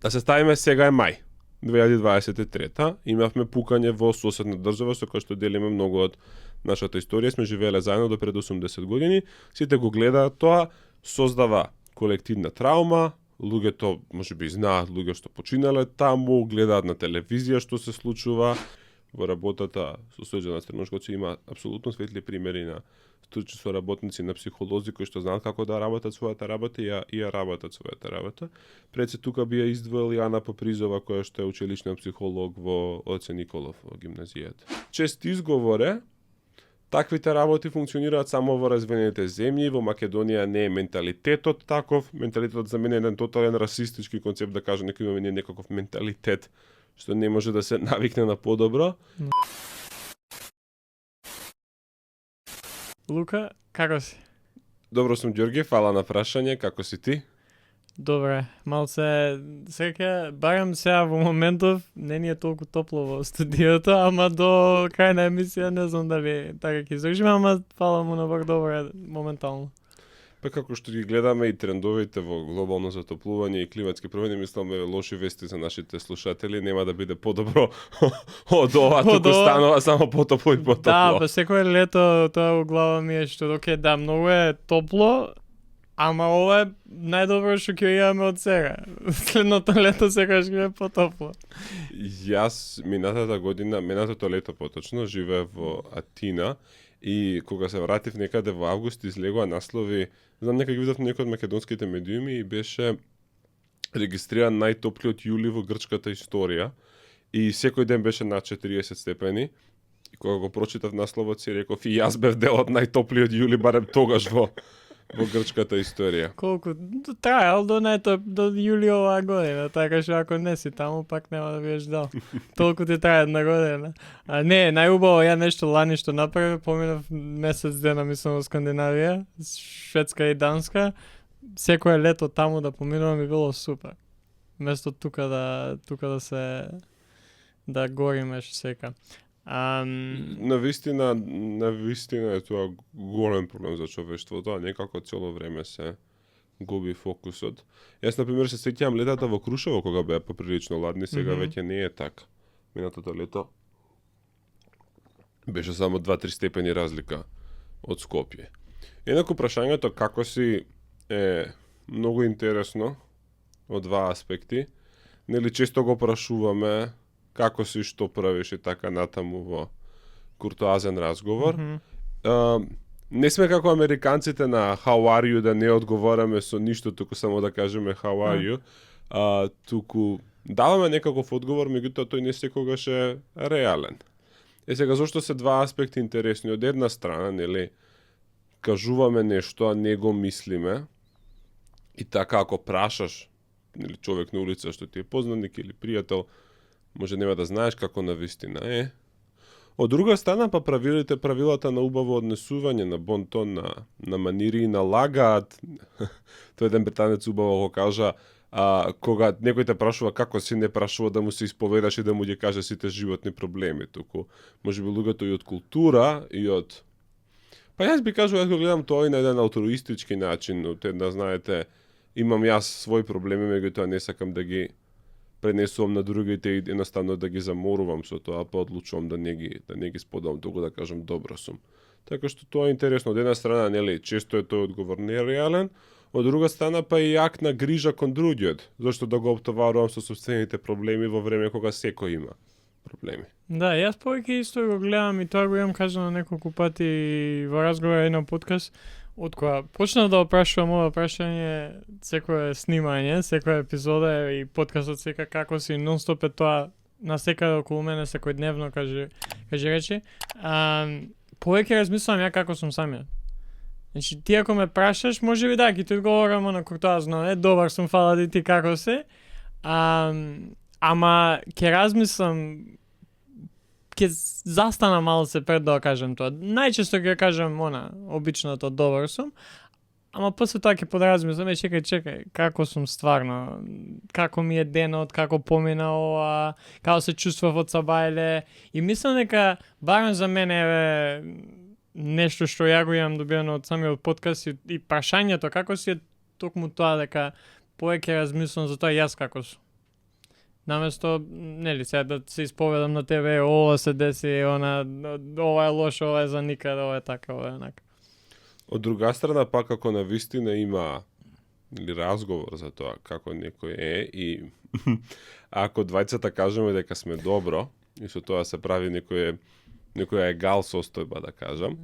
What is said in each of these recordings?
Да се ставиме сега е мај 2023. Имавме пукање во соседна држава со која што делиме многу од нашата историја. Сме живееле заедно до пред 80 години. Сите го гледаат тоа, создава колективна траума. Луѓето можеби знаат луѓе што починале таму, гледаат на телевизија што се случува. Во работата со Срđan Стремушковци има апсолутно светли примери на стручни соработници, на психолози кои што знаат како да работат својата работа и ја работат својата работа. Пред се тука би ја издвоил и Ана Попризова, која што е училишна психолог во Оце Николов во гимназијата. Чест изговоре, таквите работи функционираат само во развиените земји. Во Македонија не е менталитетот таков. Менталитетот за мене е еден тотален расистички концепт, да кажа некој имаме некаков менталитет што не може да се навикне на подобро. Лука, како си? Добро сум, Ѓорги, фала на прашање, како си ти? Добре, малце среќа, барем сега во моментов не ни е толку топло во студиото, ама до крај на емисија не знам дали така ќе издржиме, ама фала му на Бог добре моментално. Па како што ги гледаме и трендовите во глобално затоплување и климатски промени, мислам лоши вести за нашите слушатели, нема да биде подобро од ова, туку станува само потопло и потопло. Да, па секое лето тоа во глава ми е што оке, да, многу е топло, ама ова е најдобро што ќе имаме од сега. Следното лето секогаш ќе е потопло. Јас минатото лето поточно, живеев во Атина и кога се вратив некаде во август излегоа наслови, знам нека ги видов некој од македонските медиуми и беше регистриран најтоплиот јули во грчката историја и секој ден беше над 40 степени. И кога го прочитав насловот си реков и јас бев дел од најтоплиот јули барем тогаш во грчката историја. Колку траел до јули оваа година, така што ако не си таму пак нема да бидеш дал. Толку ти трае една година. А не, најубаво ја нешто лани што направи, поминав месец дена мислам во Скандинавија, Шведска и Данска. Секое лето таму да поминувам и било супер. Место тука да се да горимеш сека. Навистина е тоа голем проблем за човештвото, а некако цело време се губи фокусот. Јас, например, се сеќавам летата во Крушево, кога беа поприлично ладни, сега веќе не е така. Минатото лето беше само 2-3 степени разлика од Скопје. Еднако прашањето како си е многу интересно од два аспекти. Нели често го прашуваме како си, што правиш и така натаму во куртоазен разговор. Не сме како американците на how are you, да не одговораме со ништо, туку само да кажеме how are you, туку даваме некаков одговор, меѓутоа тој не секогаш е реален. Сега, зошто се два аспекти интересни? Од една страна, нели, кажуваме нешто, а не го мислиме, и така ако прашаш, нели, човек на улица што ти е познаник или пријател, може нема да знаеш како навистина е. Од друга страна, па правилата на убаво однесување, на бон тон, на манири и на лагаат. Тој еден британец убаво го кажа, кога некој те прашува како си, не прашува да му се исповедаш и да му ги каже сите животни проблеми, туку можеби луѓето и од култура и од... Па јас би кажал, јас го гледам тоа и на еден алтруистички начин, да знаете, имам јас своји проблеми, меѓутоа не сакам да ги пренесувам на другите и едноставно да ги заморувам со тоа, па одлучувам да не ги споделам, туку да кажам добро сум. Така што тоа е интересно. Од една страна, нели, често е тој одговор нереален, од друга страна па и акна грижа кон другиот, зашто да го оптоварувам со собствените проблеми во време кога секој има проблеми. Да, јас повеќе исто го гледам и тоа го имам кажано неколку пати во разговор на подкаст. Од кога почнав да опрашувам ова прашање, секое снимање, секоја епизода и подкастот сека како си нонстоп е тоа насекаде околу мене секојдневно, каже речи. Повеќе размислувам ја како сум самиот. Значи, ти ако ме прашаш, може би да, ќе ти одговорам на куртоазно, добар сум, фала ти како се. Ама ќе размислам, ќе застана малце пред да кажам тоа. Најчесто ќе кажам обичното добар сум, ама после тоа ќе подразмислам, чекај, како сум стварно, како ми е денот, како помина ова, како се чувствував од сабајле, и мислам дека барем за мене е нешто што ја го имам добиено од самиот подкаст и прашањето како си е токму тоа дека повеќе размислам за тоа јас како сум. Наместо, нели, сега да се исповедам на тебе, ова се деси, ова е лошо, ова е за никаде, ова е така, ова е онака. Од друга страна, пак ако навистина има или разговор за тоа како некој е и ако двајцата кажеме дека сме добро и со тоа се прави некоја егал состојба, да кажам,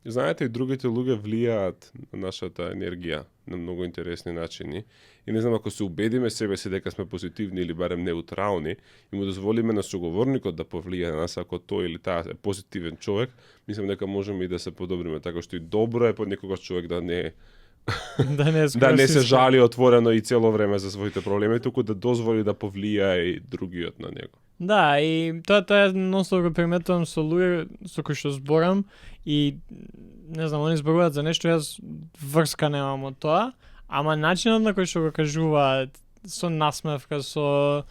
знаете, и другите луѓе влијаат на нашата енергија на многу интересни начини. И не знам, ако се убедиме себе си дека сме позитивни или барем неутрални и му дозволиме на соговорникот да повлијае на нас, ако тој или таа е позитивен човек, мислам дека можеме и да се подобриме, така што и добро е понекогаш човек да не да не се жали отворено и цело време за своите проблеми, туку да дозволи да повлијае и другиот на него. Да, и тоа едноставно го приметувам со луѓе со кои што зборам и не знам, они зборуваат за нешто, јас врска немам од тоа, ама начинот на кој што го кажуваат со насмевка, со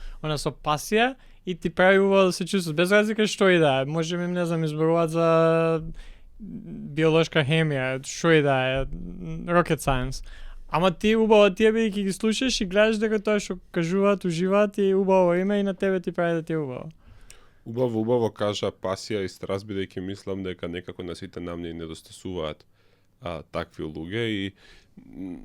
пасија и ти прави убаво да се чувствуваш без разлика што и да е. Може би не знам, изборуваат за биолошка хемија, што и да е, rocket science. Ама ти убаво тие бидејќи ги слушаш и гледаш дека тоа што кажуваат, уживаат и убаво име и на тебе ти прави да ти е убаво. Убаво кажа пасија и страст, бидејќи мислам дека некако на сите нам не недостасуваат такви луѓе и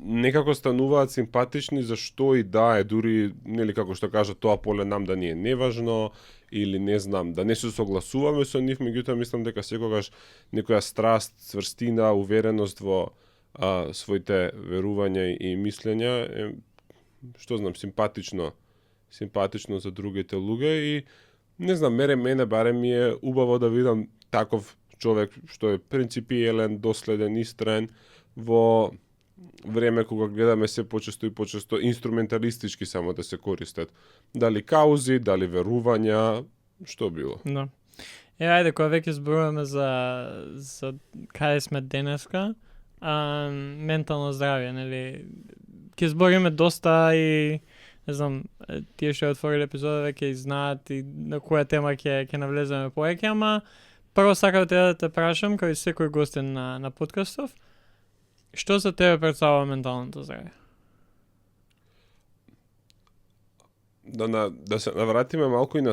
некако стануваат симпатични за што и да е, дури нели како што кажа тоа поле нам да ни е неважно или не знам, да не се согласуваме со нив, меѓутоа мислам дека секогаш некоја страст, цврстина, увереност во своите верувања и мислења е, што знам, симпатично за другите луѓе и не знам, мене барем ми е убаво да видам таков човек што е принципиелен, доследен, истрен во време кога гледаме се почесто и почесто инструменталистички само да се користат. Дали каузи, дали верувања, што било. Да. Ајде, кога веќе зборуваме за каде сме денеска, ментално здравје, нели? Ќе збориме доста и не знам, тие што отвориле епизода веќе знаат и на која тема ќе навлеземе повеќе, ама прво сакам да те прашам, кај секој гостен на подкастов, што за тебе представува менталното здравје? Да се навратиме малку и на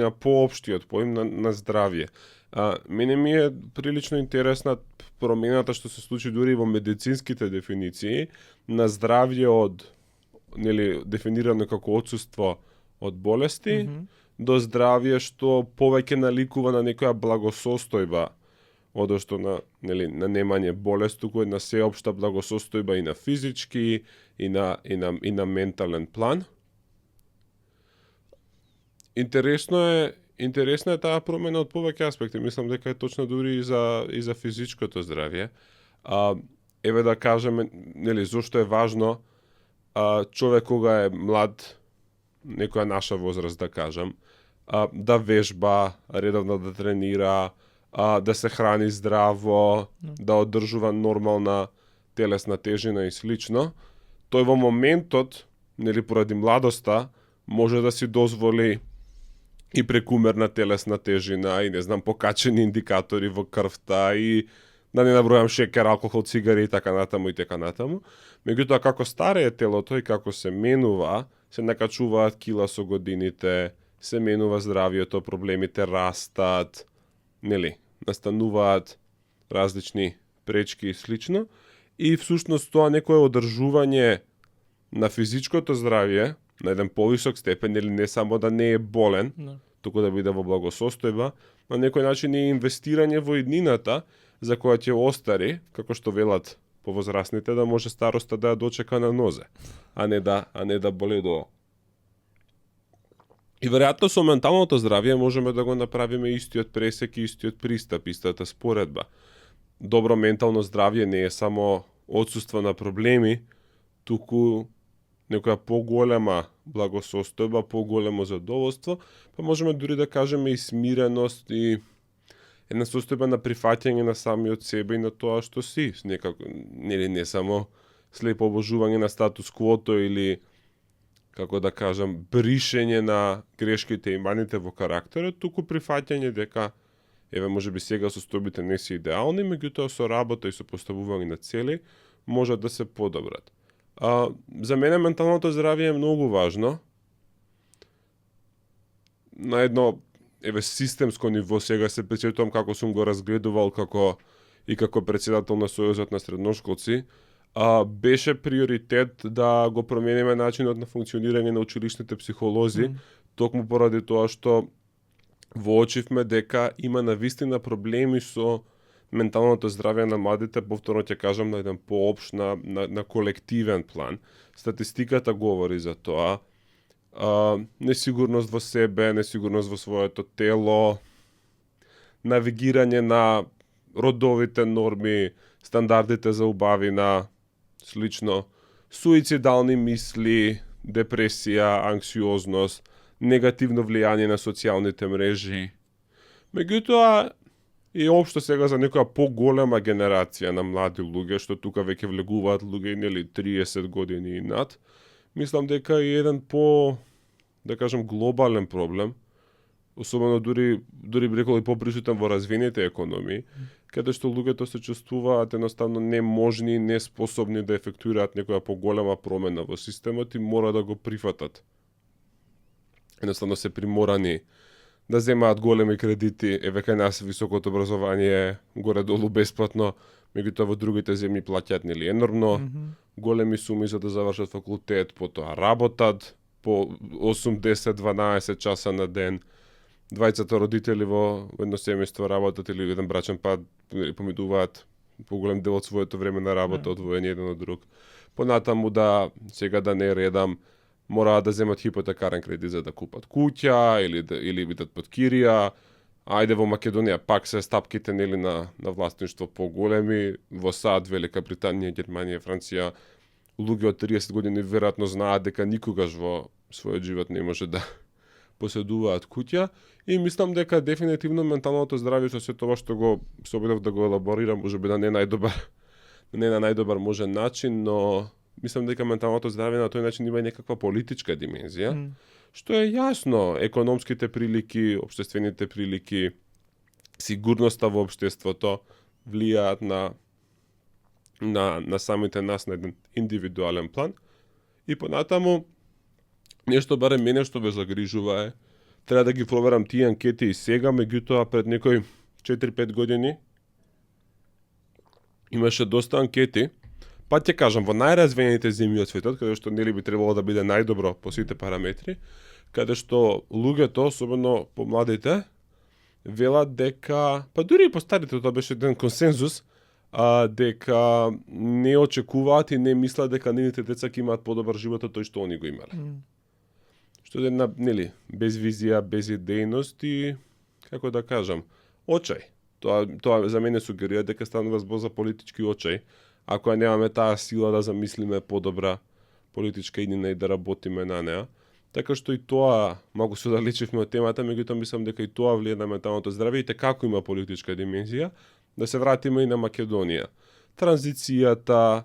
на поопштиот поим на здравје. Мене ми е прилично интересна промената што се случи дури во медицинските дефиниции на здравје од дефинирано како отсуство од болести, до здравје што повеќе наликува на некоја благосостојба, одошто на немање болест, туку една сеопшта благосостојба и на физички и на ментален план. Интересна е таа промена од повеќе аспекти. Мислам дека е точно дури и за физичкото здравје. Еве да кажеме, зошто е важно човек кога е млад, некоја наша возраст да кажам, да вежба, редовно да тренира, да се храни здраво, да одржува нормална телесна тежина и слично, тој во моментот, поради младоста, може да си дозволи и прекумерна телесна тежина и покачени индикатори во крвта и да не набројам шекер, алкохол, цигари и така натаму и така натаму. Меѓутоа како старее телото и како се менува, се накачуваат кила со годините, се менува здравието, проблемите растат, настануваат различни пречки и слично. И всушност тоа некое одржување на физичкото здравје на еден повисок степен, или не само да не е болен, туку да биде во благосостојба, на некој начин е инвестирање во иднината за која ќе остари, како што велат повозрастните, да може староста да ја дочека на нозе, а не да боледува. И веројатно со менталното здравје можеме да го направиме истиот пресек и истиот пристап, истата споредба. Добро ментално здравје не е само отсуство на проблеми, туку некоја поголема благосостојба, поголемо задоволство, па можеме дури да кажеме и смиреност и една состојба на прифаќање на самиот себе и на тоа што си, некако не само слепо обожување на статус квото или како да кажам бришење на грешките и маните во карактерот, туку прифаќање дека еве можеби сега состојбите не се идеални, меѓутоа со работа и со поставување на цели можат да се подобрат. За мене менталното здравје е многу важно. На едно системско ниво сега се пресетувам како сум го разгледувал како председател на Сојузот на средношколци, беше приоритет да го промениме начинот на функционирање на училишните психолози, токму поради тоа што воочивме дека има навистина проблеми со менталното здравје на младите, повторно ќе кажам на еден поопшт, на колективен план. Статистиката говори за тоа. Несигурност во себе, несигурност во своето тело, навигирање на родовите норми, стандардите за убавина, слично, суицидални мисли, депресија, анксиозност, негативно влијание на социјалните мрежи. Меѓутоа, и општо сега за некоја поголема генерација на млади луѓе, што тука веќе влегуваат луѓе, нели 30 години и над, мислам дека е еден да кажем, глобален проблем, особено дури би рекол и поприсутен во развиените економии, каде што луѓето се чувствуваат едноставно неможни, неспособни да ефектуираат некоја поголема промена во системот и мора да го прифатат. Едноставно се приморани да земаат големи кредити, кај нас високото образование горе-долу бесплатно, меѓутоа во другите земји плаќаат нели енормно, големи суми за да завршат факултет, потоа работат по 8, 10, 12 часа на ден. Двајцата родители во едно семејство работат или еден брачен пар помидуваат поголем дел од своето време на работа одвоени еден од друг. Понатаму сега да не редам, мораат да земат хипотекарен кредит за да купат куќа или бидат под кирија. Ајде во Македонија пак се стапките нели на власништво поголеми, во САД, Велика Британија, Германија, Франција, луѓе од 30 години веројатно знаат дека никогаш во својот живот не може да поседуваат куќа и мислам дека дефинитивно менталното здравје со се тоа што го се обидов да го елаборирам, можеби да не на најдобар можен начин, но мислам дека менталното здравје на тој начин има и некаква политичка димензија, што е јасно, економските прилики, општествените прилики, сигурноста во општеството влијаат на самите нас на еден индивидуален план. И понатаму, нешто барем мене што ме загрижува е, треба да ги проверам тие анкети и сега, меѓутоа пред некои 4-5 години имаше доста анкети, па ќе кажам, во најразвиените земји од светот, каде што нели би требало да биде најдобро по сите параметри, каде што луѓето, особено помладите, велат дека, па дури и по старите, тоа беше еден консензус, дека не очекуваат и не мислат дека нивните деца ќе имаат подобар живот од тој што они го имале. Што е една, нели, без визија, без идејност и, како да кажам, очај. Тоа за мене сугерира дека станува збор за политички очај, ако ја немаме таа сила да замислиме подобра политичка иднина и да работиме на неа. Така што и тоа, малку се оддалечивме од темата, меѓутоа мислам дека и тоа влијае на менталното здравје и како има политичка димензија. Да се вратиме и на Македонија. Транзицијата,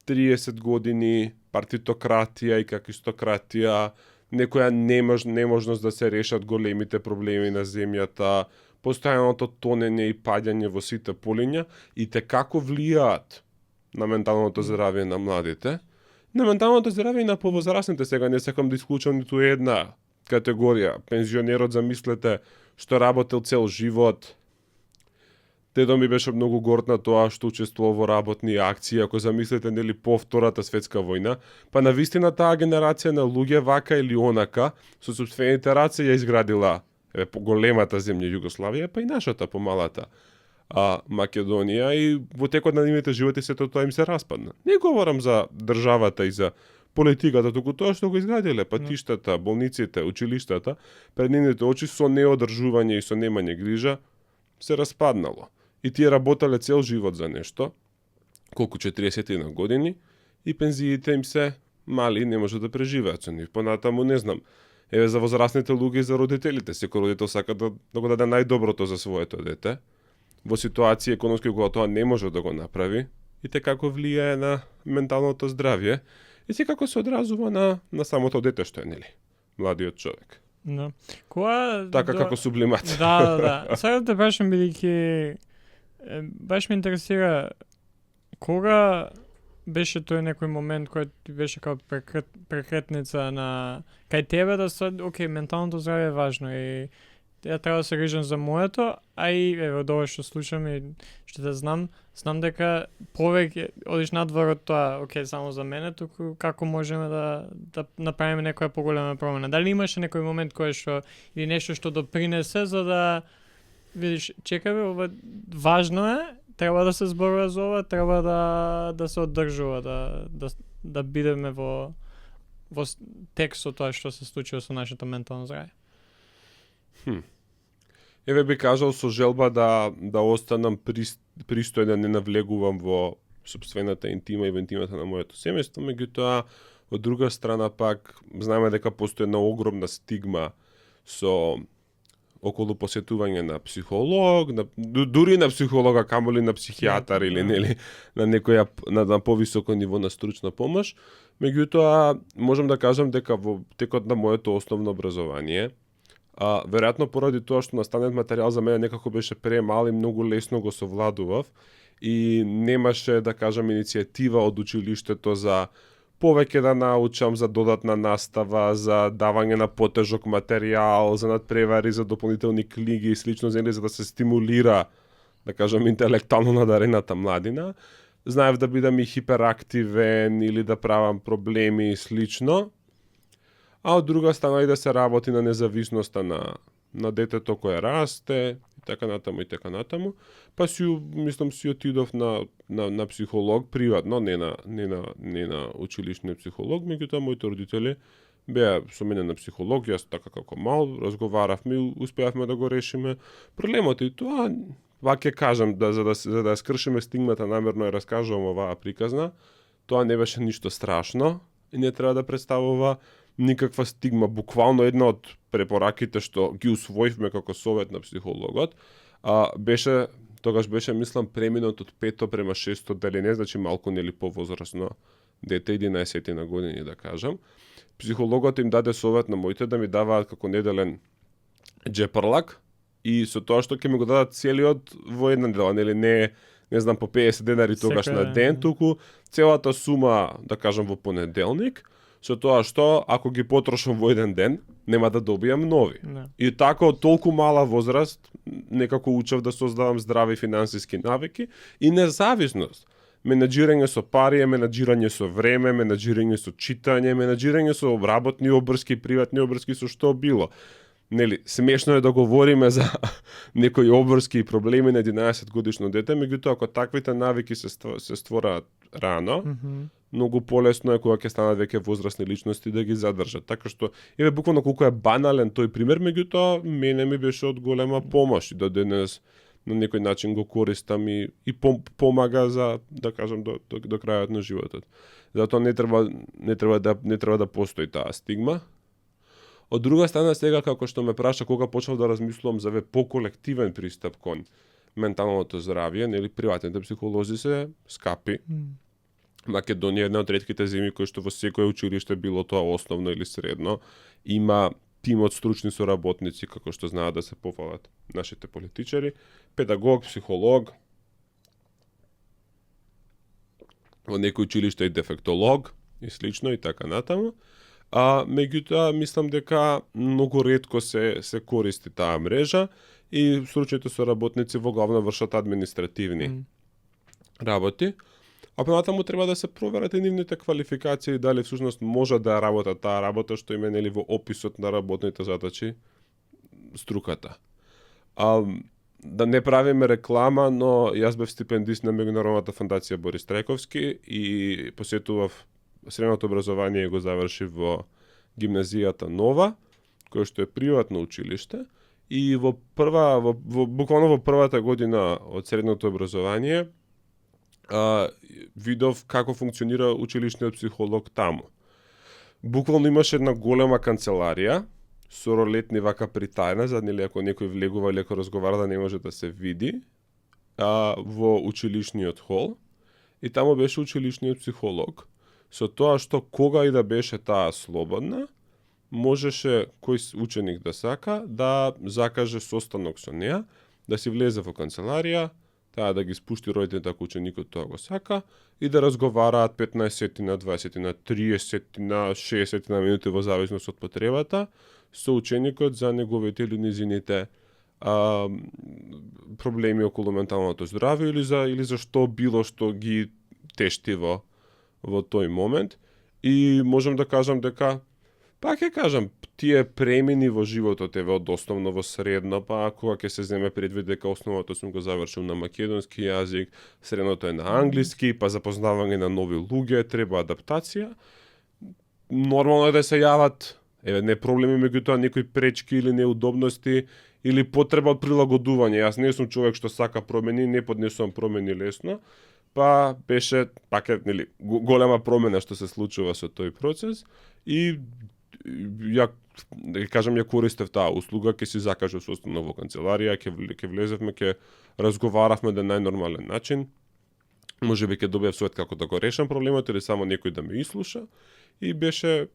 30 години, партитократија и какистократија, некоја неможност да се решат големите проблеми на земјата, постојаното тонење и паѓање во сите полиња и те како влијаат на менталното здравје на младите, на менталното здравје и на повозрасните. Сега не сакам да исклучам ниту една категорија. Пензионерот, замислете, што работел цел живот. Дедо ми беше многу горд на тоа што учествувал во работни акции, ако замислите нели по Втората светска војна, па навистина таа генерација на луѓе вака или онака со сопствените раце ја изградила големата земја Југославија, па и нашата помалата Македонија и во текот на нивните животи сето тоа им се распадна. Не говорам за државата и за политиката, туку тоа што го изградиле, патиштата, болниците, училиштата, пред нивните очи со неодржување и со немање грижа се распаднало. И тие работеле цел живот за нешто, колку 40 години, и пензиите им се мали и не може да преживеат со нив. Понатаму не знам. За возрастните луѓе и за родителите. Секој родител сака да го даде најдоброто за своето дете. Во ситуација економски кога тоа не може да го направи, и те како влијае на менталното здравје, и се како се одразува на самото дете што е, нели, младиот човек. Да. Така како сублимат. Да. Сега те прашам, бидејќи баш ме интересира кога беше тој некој момент кој ти беше као прекретница на кај тебе да се, окей, менталното здравје е важно и ја треба да се грижам за моето, а и од ова што слушам и што те знам дека повеќе одиш надвор од тоа, окей, само за мене, туку како можеме да направиме некоја поголема промена. Дали имаше некој момент кој што или нешто што допринесе за да видиш, чекаме, ова важно е, треба да се зборува за ова, треба да се оддржува, да бидеме во текст со тоа што се случува со нашето ментално здравје. Еве би кажал со желба да останам пристој, да не навлегувам во сопствената интима и во интимата на моето семејство, меѓутоа од друга страна пак знаеме дека постои една огромна стигма со околу посетување на психолог, дури на психолога, камоли на психијатар или нели на некоја на повисоко ниво на стручна помош. Меѓутоа можам да кажам дека во текот на моето основно образование, веројатно поради тоа што настанет материјал за мене некако беше премал и многу лесно го совладував и немаше, да кажам, иницијатива од училиштето за повеќе да научам, за додатна настава, за давање на потежок материјал, за надпревари, за дополнителни книги и слично, за да се стимулира, да кажам, интелектуално надарената младина. Знаев да бидам и хиперактивен или да правам проблеми и слично. А од друга страна и да се работи на независноста на детето кое расте, и така натаму. Па си отидов на психолог приватно, не на училишниот психолог, меѓутоа моите родители беа со мене на психолог, јас така како мал разговаравме и успеавме да го решиме проблемот и тоа. Ваќе кажам, за да скршиме стигмата, намерно ја раскажувам оваа приказна, тоа не беше ништо страшно и не треба да представува никаква стигма. Буквално една од препораките што ги усвоивме како совет на психологот, тогаш беше, мислам, преминот од 5 према 6 делење, значи малку нели повозрасно дете, 11 на години да кажам. Психологот им даде совет на моите да ми даваат како неделен джепарлак и со тоа што ќе ми го дадат целиот во една дела, нели не знам по 50 денари тогаш на ден, туку целата сума, да кажам, во понеделник, со тоа што ако ги потрошам во еден ден, нема да добијам нови. No. И така од толку мала возраст некако учев да создавам здрави финансиски навики и независност. Менаџирање со пари, менаџирање со време, менаџирање со читање, менаџирање со работни обврски, приватни обврски, со што било. Нели, смешно е да говориме за некои обврски и проблеми на 11 годишно дете, меѓутоа ако таквите навики се створаат рано, многу полесно е кога ќе станат веќе возрастни личности да ги задржат. Така што, еве буквално колку е банален тој пример, меѓутоа мене ми беше од голема помош и до денес на некој начин го користам и помага за, да кажам, до крајот на животот. Затоа не треба да постои таа стигма. Од друга страна, сега како што ме праша кога почнав да размислувам за поколективен пристап кон менталното здравје, нели приватните психолози се скапи. Македонија е една од ретките земји кои што во секое училиште, било тоа основно или средно, има тим од стручни соработници, како што знаат да се пофалат нашите политичари, педагог, психолог, во некој училиште и дефектолог и слично и така натаму. Меѓутоа, мислам дека многу ретко се користи таа мрежа и стручните соработници во главно вршат административни работи. А понатаму треба да се проверат и нивните квалификации, дали всушност може да работат таа работа што има нели во описот на работните задачи струката. Да не правиме реклама, но јас бев стипендист на Меѓународната фондација Борис Трајковски и посетував средното образование го завршив во гимназијата Нова, која што е приватно училиште, и буквално во првата година од средното образование видов како функционира училишниот психолог таму. Буквално имаше една голема канцеларија со ролетни вака притајна, за нели ако некој влегува или ако разговара да не може да се види, во училишниот хол, и таму беше училишниот психолог, со тоа што кога и да беше таа слободна, можеше кој ученик да сака да закаже состанок со неа, да си влезе во канцеларија, таа да ги спушти родителите ако ученикот тоа го сака и да разговараат 15 на 20 на 30 на 60 на минути во зависност од потребата со ученикот за неговите или низините проблеми околу менталното здравје или за што било што ги тешти во тој момент. И можам да кажам дека пак ќе кажам, тие премини во животот еве од основно во средно, па кога ќе се земе предвид дека основното сум го завршил на македонски јазик, средното е на англиски, па запознавање на нови луѓе, треба адаптација. Нормално е да се јават не проблеми меѓутоа некои пречки или неудобности или потреба од прилагодување. Јас не сум човек што сака промени, не поднесувам промени лесно. Па беше пак голема промена што се случува со тој процес и ја користев таа услуга, ќе си закажав состојано во канцеларија, ќе влезевме, ќе разговаравме на најнормален начин. Можеби ќе добиев совет како да го решам проблемот или само некој да ме ислуша и беше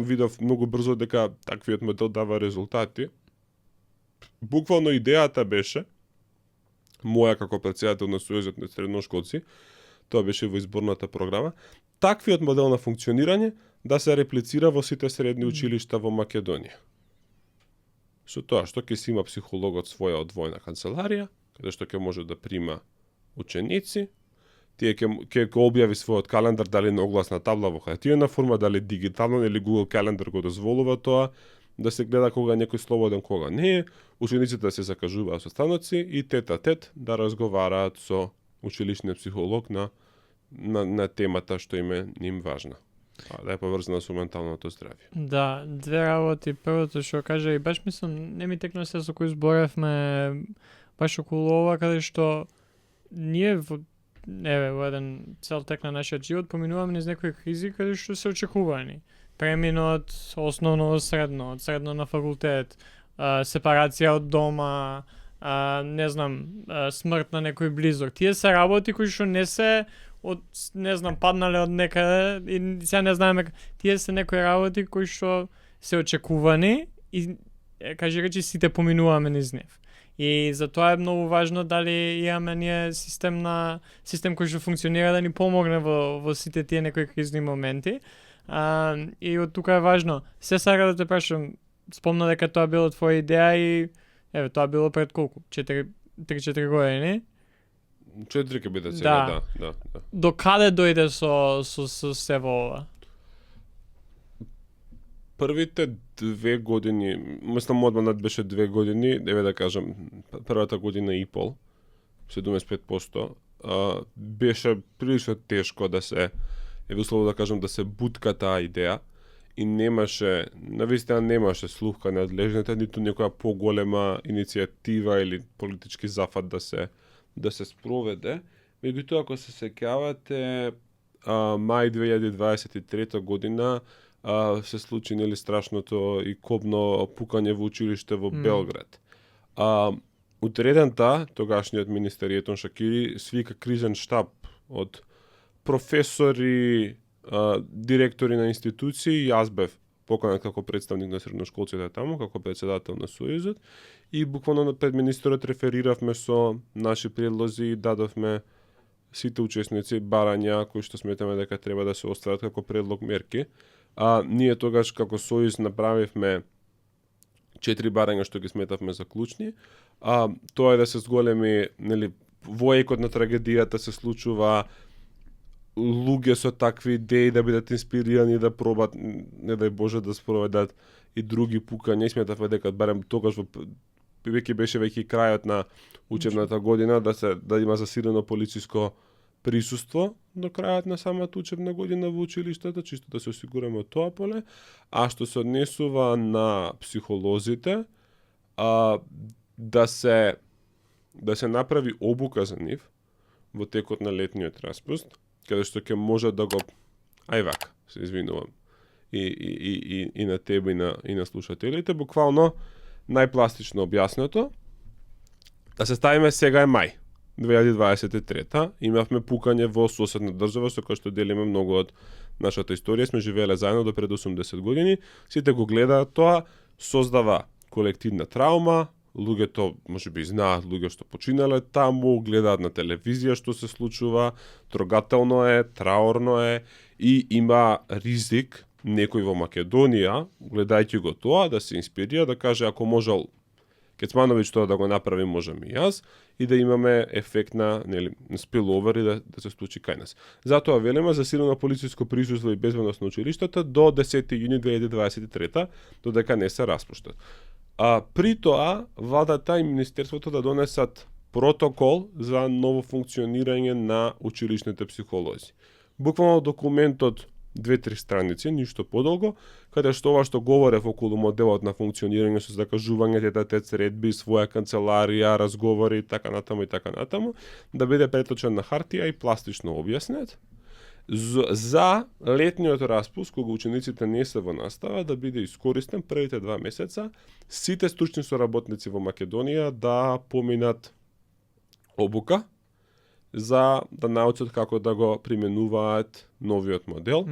видов многу брзо дека таквиот модел дава резултати. Буквално идејата беше моја како претседател на Сојузот на средношколци, тоа беше во изборната програма, таквиот модел на функционирање да се реплицира во сите средни училишта во Македонија. Со тоа што ќе си има психологот своја одвоена канцеларија, каде што ќе може да прима ученици, тие ќе објави својот календар дали на огласна табла во хартиена форма, дали дигитално или Google Calendar го дозволува тоа, да се гледа кога некој слободен, кога не е, учениците да се закажуваат состаноци и тет-а-тет да разговараат со училишниот психолог на темата што им важна. Да е поврзана со менталното здравје. Да, две работи. Првото што кажа и баш мислам, не ми текна се со кој зборевме баш околу ова, каде што ние во еден цел тек на нашиот живот поминуваме низ некои кризи каде што се очекувани. Преминот основно од средно на факултет, сепарација од дома, смрт на некој близок. Тие се работи кои што не се паднале од некаде и сега не знаеме, тие се некои работи кои што се очекувани и речи сите поминуваме низ нив. И затоа е многу важно дали имаме ние систем кој што функционира да ни помогне во сите тие некои кризни моменти. И од тука е важно. Се сака да те прашам, спомна дека тоа било твоја идеја и тоа било пред колку? 3-4 години? 4 ќе биде сега, да. До каде дојде со се во ова? Првите 2 години, мислам одмah беше 2 години, еве да кажам, првата година и пол, 75%, беше прилично тешко да се условно да кажам да се бутка таа идеја и навистина немаше слух кај надлежните, ниту некоја поголема иницијатива или политички зафат да се спроведе. Меѓутоа, ако се сеќавате, мај 2023 година се случи страшното и кобно пукање во училиште во Белград. Утредента, тогашниот министер Етон Шакири свика кризен штаб од професори, директори на институции, јас бев поканет како представник на средношколците таму, како претседател на Сојузот и буквално пред министерот рефериравме со наши предлози и дадовме сите учесници барања кои што сметаме дека треба да се остават како предлог мерки. Ние тогаш како Сојуз направивме 4 барања што ги сметавме за клучни. Тоа е да се зголеми, во екот на трагедијата се случува луѓе со такви идеи да бидат инспирирани да пробат, не дај Боже, да спроведат и други пукања. Сметавме дека барем тогаш веќе крајот на учебната година да има засилено полициско присуство до крајот на самата учебна година во училиштата, чисто да се осигураме од тоа поле. А што се однесува на психолозите, да се направи обука за нив во текот на летниот распуст, каде што ќе може да го се извинувам и на тебе и на слушателите, буквално најпластично објаснето, да се ставиме сега е мај 2023, имавме пукање во соседна држава со која што делиме многу од нашата историја, сме живееле заедно до пред 80 години, сите го гледаат тоа, создава колективна траума, луѓето можеби знаат луѓе што починале таму, гледаат на телевизија што се случува, трогателно е, траорно е и има ризик некој во Македонија, гледајќи го тоа, да се инспирира, да каже ако можел Кецмановиќ тоа да го направи, можам и јас, и да имаме ефект на спиловер и да се случи кај нас. Затоа велиме засилено полициско присуство и безбедност на училиштата до 10 јуни 2023, додека не се распуштат. При тоа, владата и Министерството да донесат протокол за ново функционирање на училишните психолози. Буквално документот 2-3 страници, ништо подолго, каде што ова што говорев околу моделот на функционирање со закажување тет средби, своја канцеларија, разговори и така натаму, да биде преточен на хартија и пластично објаснет. За летниот распуст, кога учениците не се во настава, да биде искористен првите 2 месеца, сите стручни соработници во Македонија да поминат обука, за да научат како да го применуваат новиот модел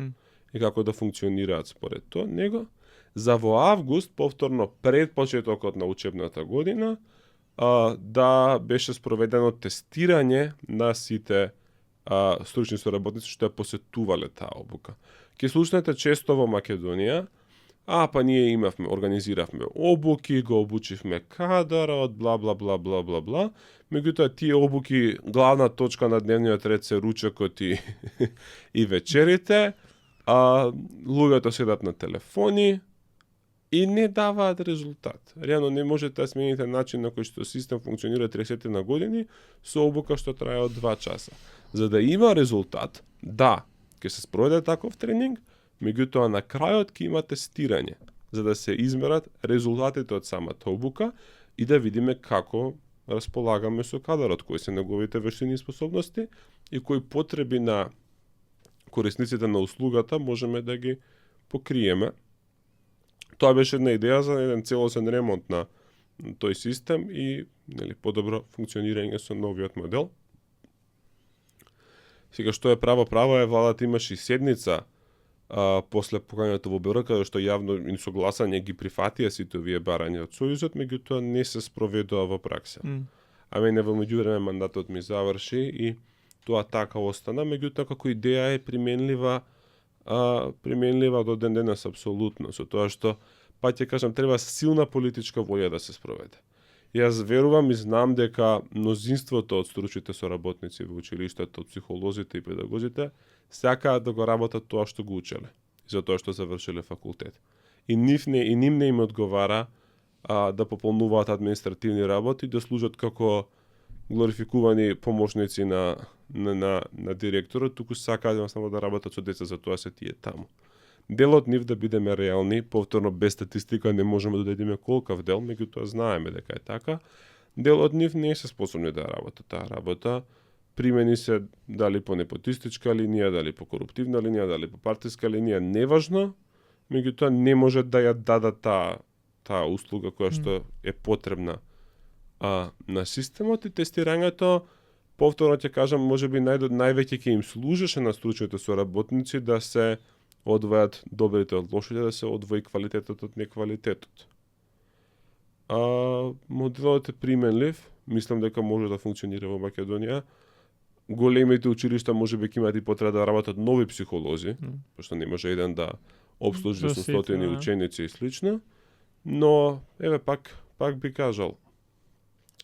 и како да функционираат според тоа него. За во август, повторно пред почетокот на учебната година, да беше спроведено тестирање на сите стручни соработници што ја посетувале таа обука. Ке слушнете често во Македонија, па ние организиравме обуки, го обучивме кадарот, бла бла бла бла бла бла. Меѓутоа тие обуки, главна точка на дневниот ред се ручекот и вечерите, луѓето седат на телефони и не даваат резултат. Реално не можете да смените начин на кој што систем функционира 30 на години со обука што трае од 2 часа. За да има резултат, да, ќе се спроведе таков тренинг, меѓутоа на крајот ќе има тестирање, за да се измерат резултатите од самата обука и да видиме како располагаме со кадарот, кои се неговите вештини и способности и кои потреби на корисниците на услугата можеме да ги покриеме. Тоа беше една идеја за еден целосен ремонт на тој систем и подобро функционирање со новиот модел. Сега што е право е, владата имаше и седница после покањето во БР, каде што јавно и со гласање ги прифатија сите овие барања од Сојузот, меѓутоа не се спроведува во пракса. А мене во меѓувреме мандатот ми заврши и тоа така остана, меѓутоа како идеја е применлива до ден денес апсолутно, со тоа што, ќе кажам, треба силна политичка волја да се спроведе. Јас верувам и знам дека мнозинството од стручните соработници во училиштата, од психолозите и педагозите, сакаат да го работат тоа што го учеле, и за тоа што завршиле факултет. И ним не им одговара да пополнуваат административни работи, да служат како глорификувани помошници на директорот, туку сакаат само да работат со деца, за тоа се тие таму. Дел од нив, да бидеме реални, повторно без статистика не можеме да дадеме колкав дел, меѓутоа знаеме дека е така, дел од нив не се способни да работат таа работа, примени се дали по непотистичка линија, дали по коруптивна линија, дали по партиска линија, неважно, меѓутоа не може да ја дадат таа услуга која што е потребна на системот, и тестирањето, повторно ќе кажам, можеби највеќе ќе им служеше на стручните соработници да се одвојат добрите од лошите, да се одвои квалитетот од неквалитетот. Моделот е применлив, мислам дека може да функционира во Македонија. Големите училишта можеби ќе имаат и потреба да работат нови психолози, пошто не може еден да обслужи 100 ученици и слично, но еве пак би кажал,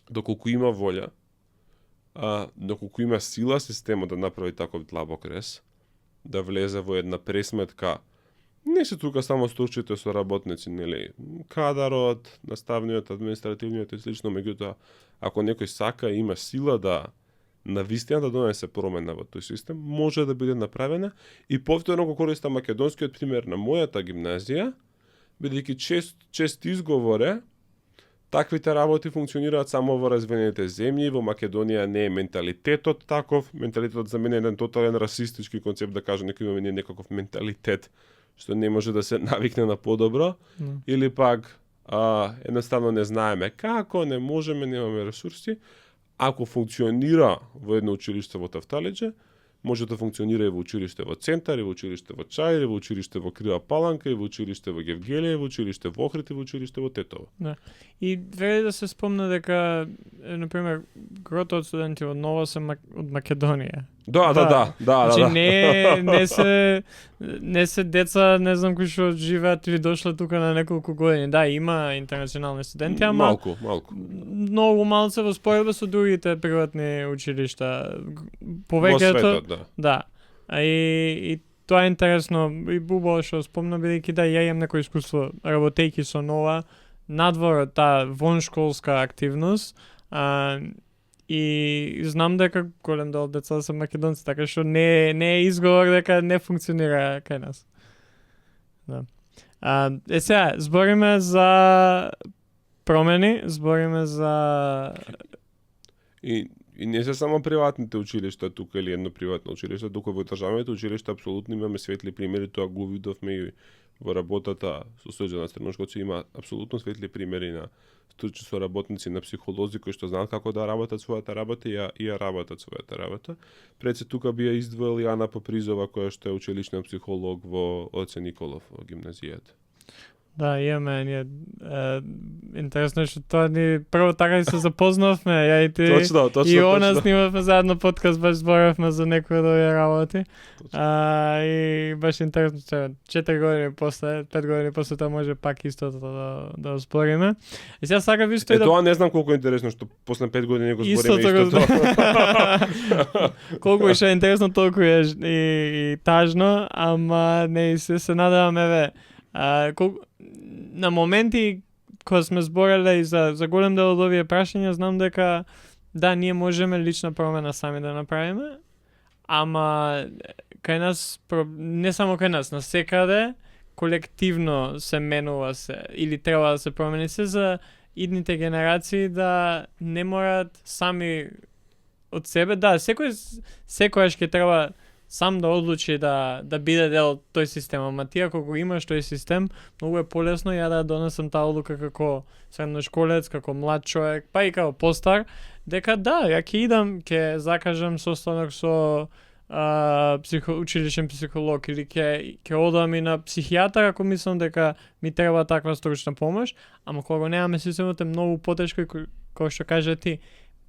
доколку има волја, доколку има сила системот да направи таков длабок рез, да влезе во една пресметка, не се тука само стручните соработници, кадарот, наставниот, административниот и слично, меѓутоа, ако некој сака и има сила да навистина да донесе промена во тој систем, може да биде направена. И повторно го користам македонскиот пример на мојата гимназија, бидејќи чест изговор е, таквите работи функционираат само во развиените земји, во Македонија не е менталитетот таков, менталитетот за мене е еден тотален расистички концепт, да кажа некој има некаков менталитет што не може да се навикне на подобро, или пак едноставно не знаеме како, не можеме, немаме ресурси. Ако функционира во едно училиште во Тафталиџе, може да функционира и во училиште во Центар, и во училиште во Чаир, и во училиште во Крива Паланка, и во училиште во Гевгелија, и во училиште во Охрид, и во училиште во Тетово. Да. И вреди да се спомне дека, например, грото од студенти од Нова се од Македонија. Да. Значи не се деца, не знам кои што живеат или дошле тука на неколку години. Да, има интернационални студенти, ама малку. Многу малце во споредба со другите приватни училишта. Во светот, да. Да. И тоа е интересно и убаво што спомна, бидејќи да ја имам некој искуство работејќи со Нова надвор од таа воншколска активност. И знам дека голем дел деца се македонци, така што не е изговор дека не функционира кај нас. Да. Сега, збориме за промени, збориме за... И не се само приватните училишта тука или едно приватно училиште, тука во државните училишта апсолутно имаме светли примери, тоа го видовме и во работата со Срđan Стремошковци, има апсолутно светли примери на стручни соработници, на психолози кои што знаат како да работат својата работа и ја работат својата работа. Пред се тука би ја издвоил и Ана Попризова, која што е училишна психолог во Оце Николов во гимназијата. Да, имаме, интересно што тоа ни прво така и се запознавме, ја и ти. Точно. И она снимавме заедно подкаст, баш зборавме за некои од овие работи. И баш интересно што 4 години после, 5 години после тоа може пак истото да збориме. И сега сакав исто и да... Тоа не знам колку е интересно што после 5 години го збориме истото. Колку е интересно, толку е и тажно, ама не се надеваме на моменти кога сме збореле и за голем дел од овие прашања, знам дека да, ние можеме лична промена сами да направиме, ама кај нас, не само кај нас, насекаде колективно се менува се или треба да се промени се за идните генерации да не морат сами од себе, да, секојаш ќе треба сам да одлучи да биде дел од тој систем, ама ти ако го имаш тој систем, многу е полесно ја да донесам таа одлука како средношколец, како млад човек, па и како постар, дека да, ја ќе идам, ќе закажам состанок со училишен психолог или ќе одам и на психијатар ако мислам дека ми треба таква стручна помош, ама кога го немаме системот е многу потешко и кој што кажа ти,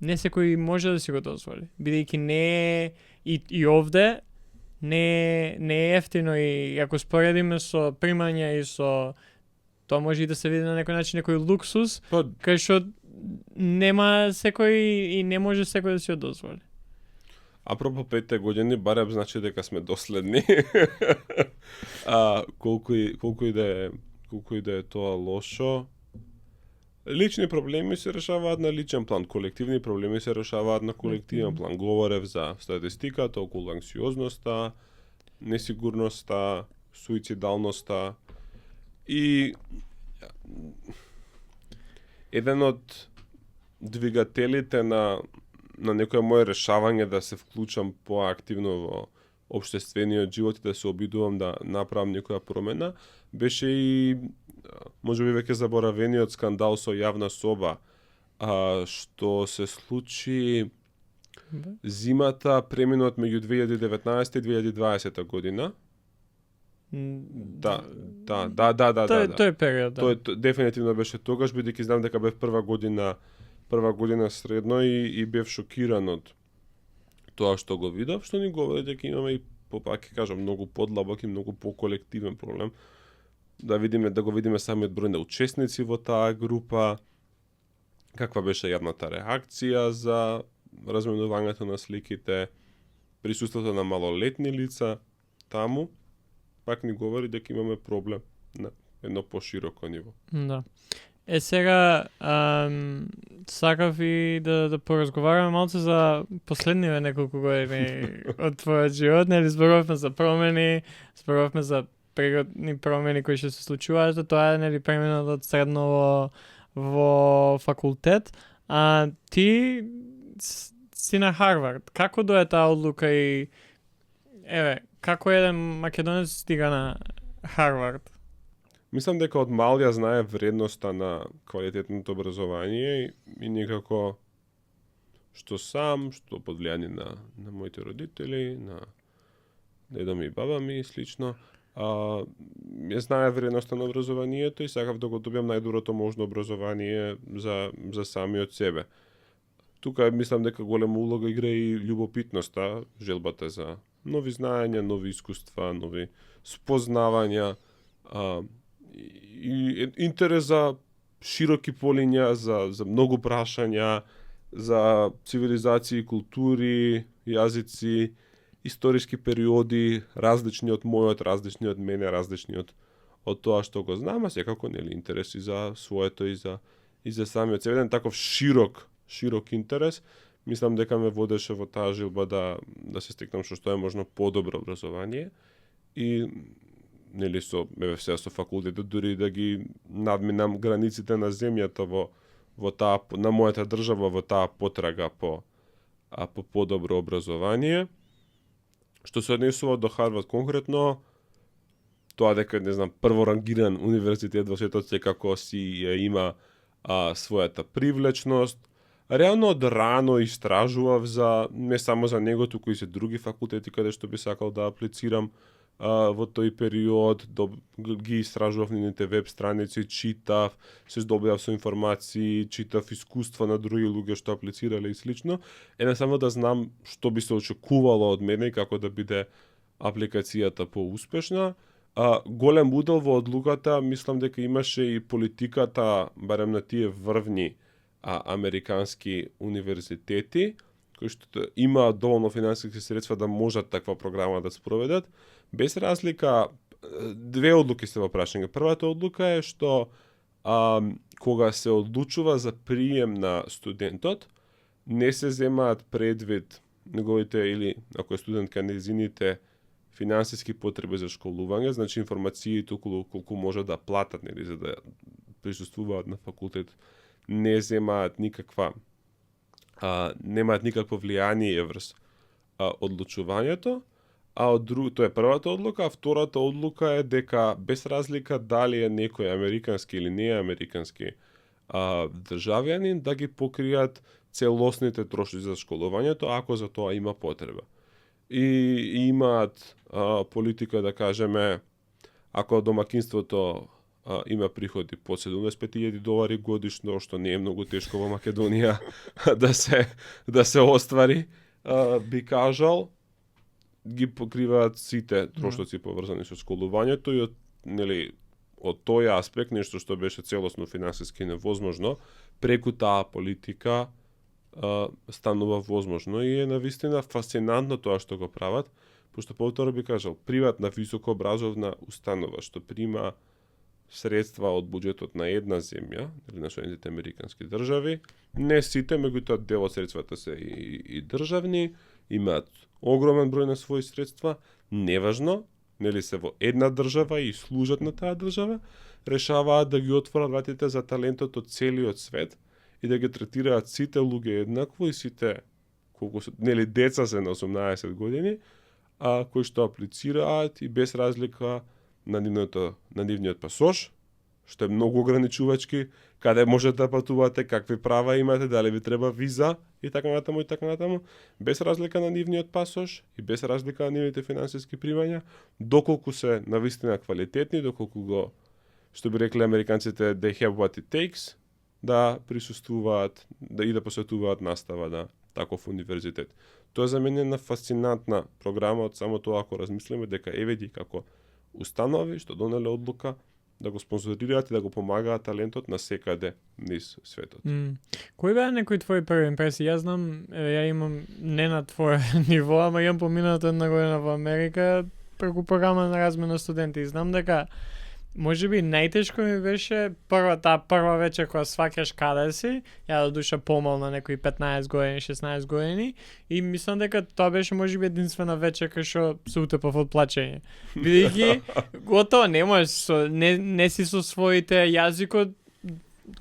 не секој може да си го дозволи, бидејќи не е и овде не е ефтино и ако споредиме со примања и со тоа може и да се види на некој начин некој луксус, кај што нема секој и не може секој да си го дозволи. Апропо 5 години, барем значи дека сме доследни. Колку и да е тоа лошо, лични проблеми се решаваат на личен план, колективни проблеми се решаваат на колективен план. Говорев за статистиката околу анксиозноста, несигурноста, суицидалноста и еден од двигателите на некој моје решавање да се вклучам поактивно во општествениот живот и да се обидувам да направам некоја промена, беше и можеби веќе заборавениот скандал со јавна соба, што се случи зимата преминот меѓу 2019 и 2020 година. Да. Тој период, да. Тој дефинитивно беше тогаш, бидејќи знам дека бев прва година средно и бев шокиран од тоа што го видов, што ни говори дека имаме и пак ќе кажам многу подлабок и многу поколективен проблем. Да го видиме самиот број на учесници во таа група, каква беше јавната реакција за разменувањето на сликите, присуството на малолетни лица таму, пак ни говори дека имаме проблем на едно пошироко ниво. Да. Сега сакав и да поразговараме малце за последниве неколку години од твојот живот, нели зборувавме за промени, зборувавме за природни промени кои што се случуваат, тоа е нели преминот од средно во факултет, ти си на Харвард. Како дое таа одлука и како еден македонец стига на Харвард? Мислам дека од мал ја знае вредноста на квалитетното образование и некако што сам, што под влијание на моите родители, на дедо ми и баба ми и слично, ја знае вредноста на образованието и сакав да го добиам најдоброто можно образование за самиот себе. Тука мислам дека голема улога игра и љубопитноста, желбата за нови знаења, нови искуства, нови спознавања, и интерес за широки полиња, за многу прашања, за цивилизации, култури, јазици, историски периоди, различни од мојот, различни од мене, различни од тоа што го знам, а секако нели интерес и за своето и за самиот себе, еден таков широк интерес. Мислам дека ме водеше во таа жилба да се стекнам што е можно подобро образование и нели со МВФ со факултетот дури да ги надминам границите на земјата во таа на мојата држава во таа потрага по подобро образование. Што се однесува до Харвард конкретно, тоа дека не знам прворангиран универзитет во светот секако си ја има својата привлечност. Реално од рано истражував не само за него, туку и за други факултети каде што би сакал да аплицирам во тој период, ги истражував нивните веб страници, читав, се здобивав со информации, читав искуства на други луѓе што аплицирале и слично, не само да знам што би се очекувало од мене и како да биде апликацијата поуспешна. Голем удел во одлуката, мислам дека имаше и политиката, барем на тие врвни американски универзитети, кои што имаат доволно финансиски средства да можат таква програма да спроведат. Без разлика, две одлуки се во прашање. Првата одлука е што кога се одлучува за прием на студентот, не се земаат предвид неговите или, ако е студентка, незините финансиски потреби за школување, значи информациите колку може да платат, нели, за да присуствуваат на факултет, не земаат немаат никакво влијание врз одлучувањето. Тоа е првата одлука, а втората одлука е дека без разлика дали е некој американски или не американски државјанин, да ги покријат целосните трошоци за школувањето, ако за тоа има потреба. И имаат политика, да кажеме, ако домакинството има приходи под $75,000 годишно, што не е многу тешко во Македонија да се оствари, би кажал, ги покриваат сите трошоци поврзани со школувањето и од тој аспект, нешто што беше целосно финансиски невозможно, преку таа политика станува возможно и е навистина фасцинантно тоа што го прават, пошто повторно би кажал, приватна високообразовна установа што прима средства од буџетот на една земја, или на Соединетите американски држави, не сите, меѓутоа дел од средствата се и државни, имаат огромен број на своји средства, неважно, нели се во една држава и служат на таа држава, решаваат да ги отворат вратите за талентот од целиот свет и да ги третираат сите луѓе еднакво и сите, нели деца се на 18 години, кои што аплицираат и без разлика на нивниот пасош, што е многу ограничувачки, каде можете да патувате, какви права имате, дали ви треба виза и така натаму, без разлика на нивниот пасош и без разлика на нивните финансиски примања, доколку се навистина квалитетни, доколку го, што би рекле американците, they have what it takes, да присуствуваат и да посетуваат настава на таков универзитет. Тоа за мене е една фасцинантна програма од само тоа ако размислиме дека еве како установи што донеле одлука да го спонзорираат и да го помагаат талентот на секаде низ светот. Кои беа некои твои први импресии? Јас знам, ја имам не на твое ниво, ама имам помината една година во Америка преку програма на размена студенти и знам дека може би најтешко ми беше прва вечер кога сваќаш каде си, ја до душа помал на некои 15 години, 16 години и мислам дека тоа беше може би единствена вечер кај што се утепав од плачење. Бидејќи готово не можеш не си со своите јазикот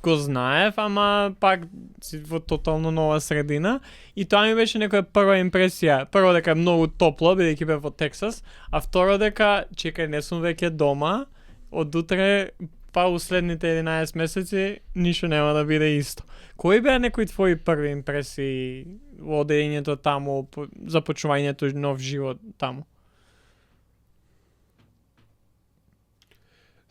го знаев, ама пак си во тотално нова средина и тоа ми беше некоја прва импресија. Прво дека е многу топло бидејќи бев во Тексас, а второ дека чекај не сум веќе дома. Од утре па уследните 11 месеци ништо нема да биде исто. Кои беа некои твои први импресии во одењето таму, започнувањето нов живот таму?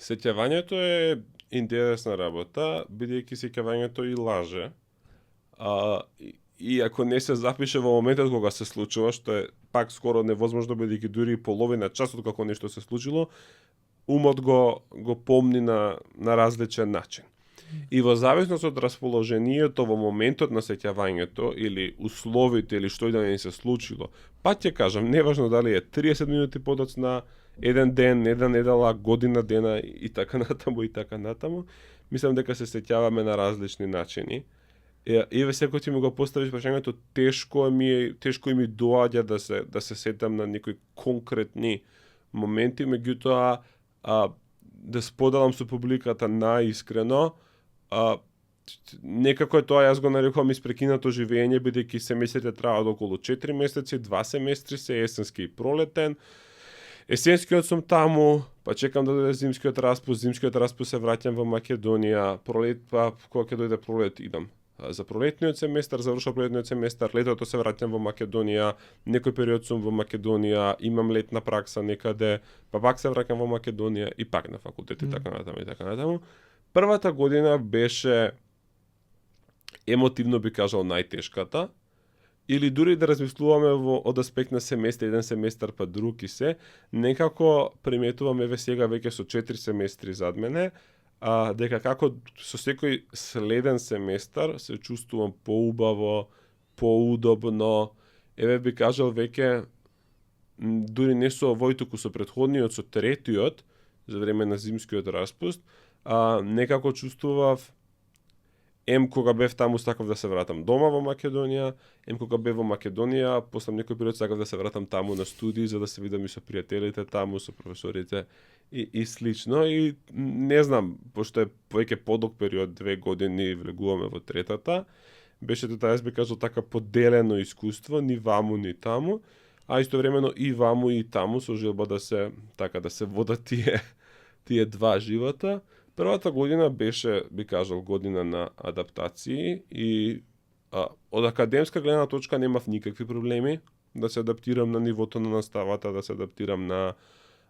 Сеќавањето е интересна работа, бидејќи сеќавањето и лаже. И ако не се запише во моментот кога се случува, што е пак скоро невозможно, бидејќи дури половина часот како нешто се случило, умот го помни на различен начин. И во зависност од расположението во моментот на сеќавањето или условите или што и да не се случило, па ќе кажам, неважно дали е 30 минути подоцна, еден ден, една недела, година дена и така натаму, мислам дека се сеќаваме на различни начини. Еве секој ти ми го поставиш прашањето, тешко ми доаѓа да се сетам на некои конкретни моменти, меѓутоа да споделам со публиката наискрено, некако е тоа, јас го нарекувам испрекинато живење, бидејќи семестрите траат околу 4 месеци, 2 семестри се есенски и пролетен. Есенскиот сум таму, па чекам да дојде зимскиот распуст се враќам во Македонија, па кога ќе дојде пролет идам за пролетниот семестар, завршува пролетниот семестар, летото се враќам во Македонија, некој период сум во Македонија, имам летна пракса некаде, па пак се враќам во Македонија и пак на факултет и така натаму. Првата година беше емотивно би кажал најтешката, или дури да размислуваме од аспект на семестар, еден семестар па друг и се, некако приметуваме сега веќе со 4 семестри зад мене, дека како со секој следен семестар се чувствувам поубаво, поудобно, еве би кажал веќе дури не со овој, туку со претходниот, со третиот, за време на зимскиот распуст, некако чувствував, кога бев таму сакав да се вратам дома во Македонија, кога бев во Македонија, после некој период сакав да се вратам таму на студии, за да се видам и со пријателите таму, со професорите и слично. И не знам, пошто е веќе подолг период, 2 години влегуваме во третата, беше тоа, јас би кажал, така поделено искуство, ни ваму, ни таму, а истовремено и ваму и таму со желба да се водат тие два живота. Првата година беше, би кажал, година на адаптации и од академска гледна точка немав никакви проблеми да се адаптирам на нивото на наставата, да се адаптирам на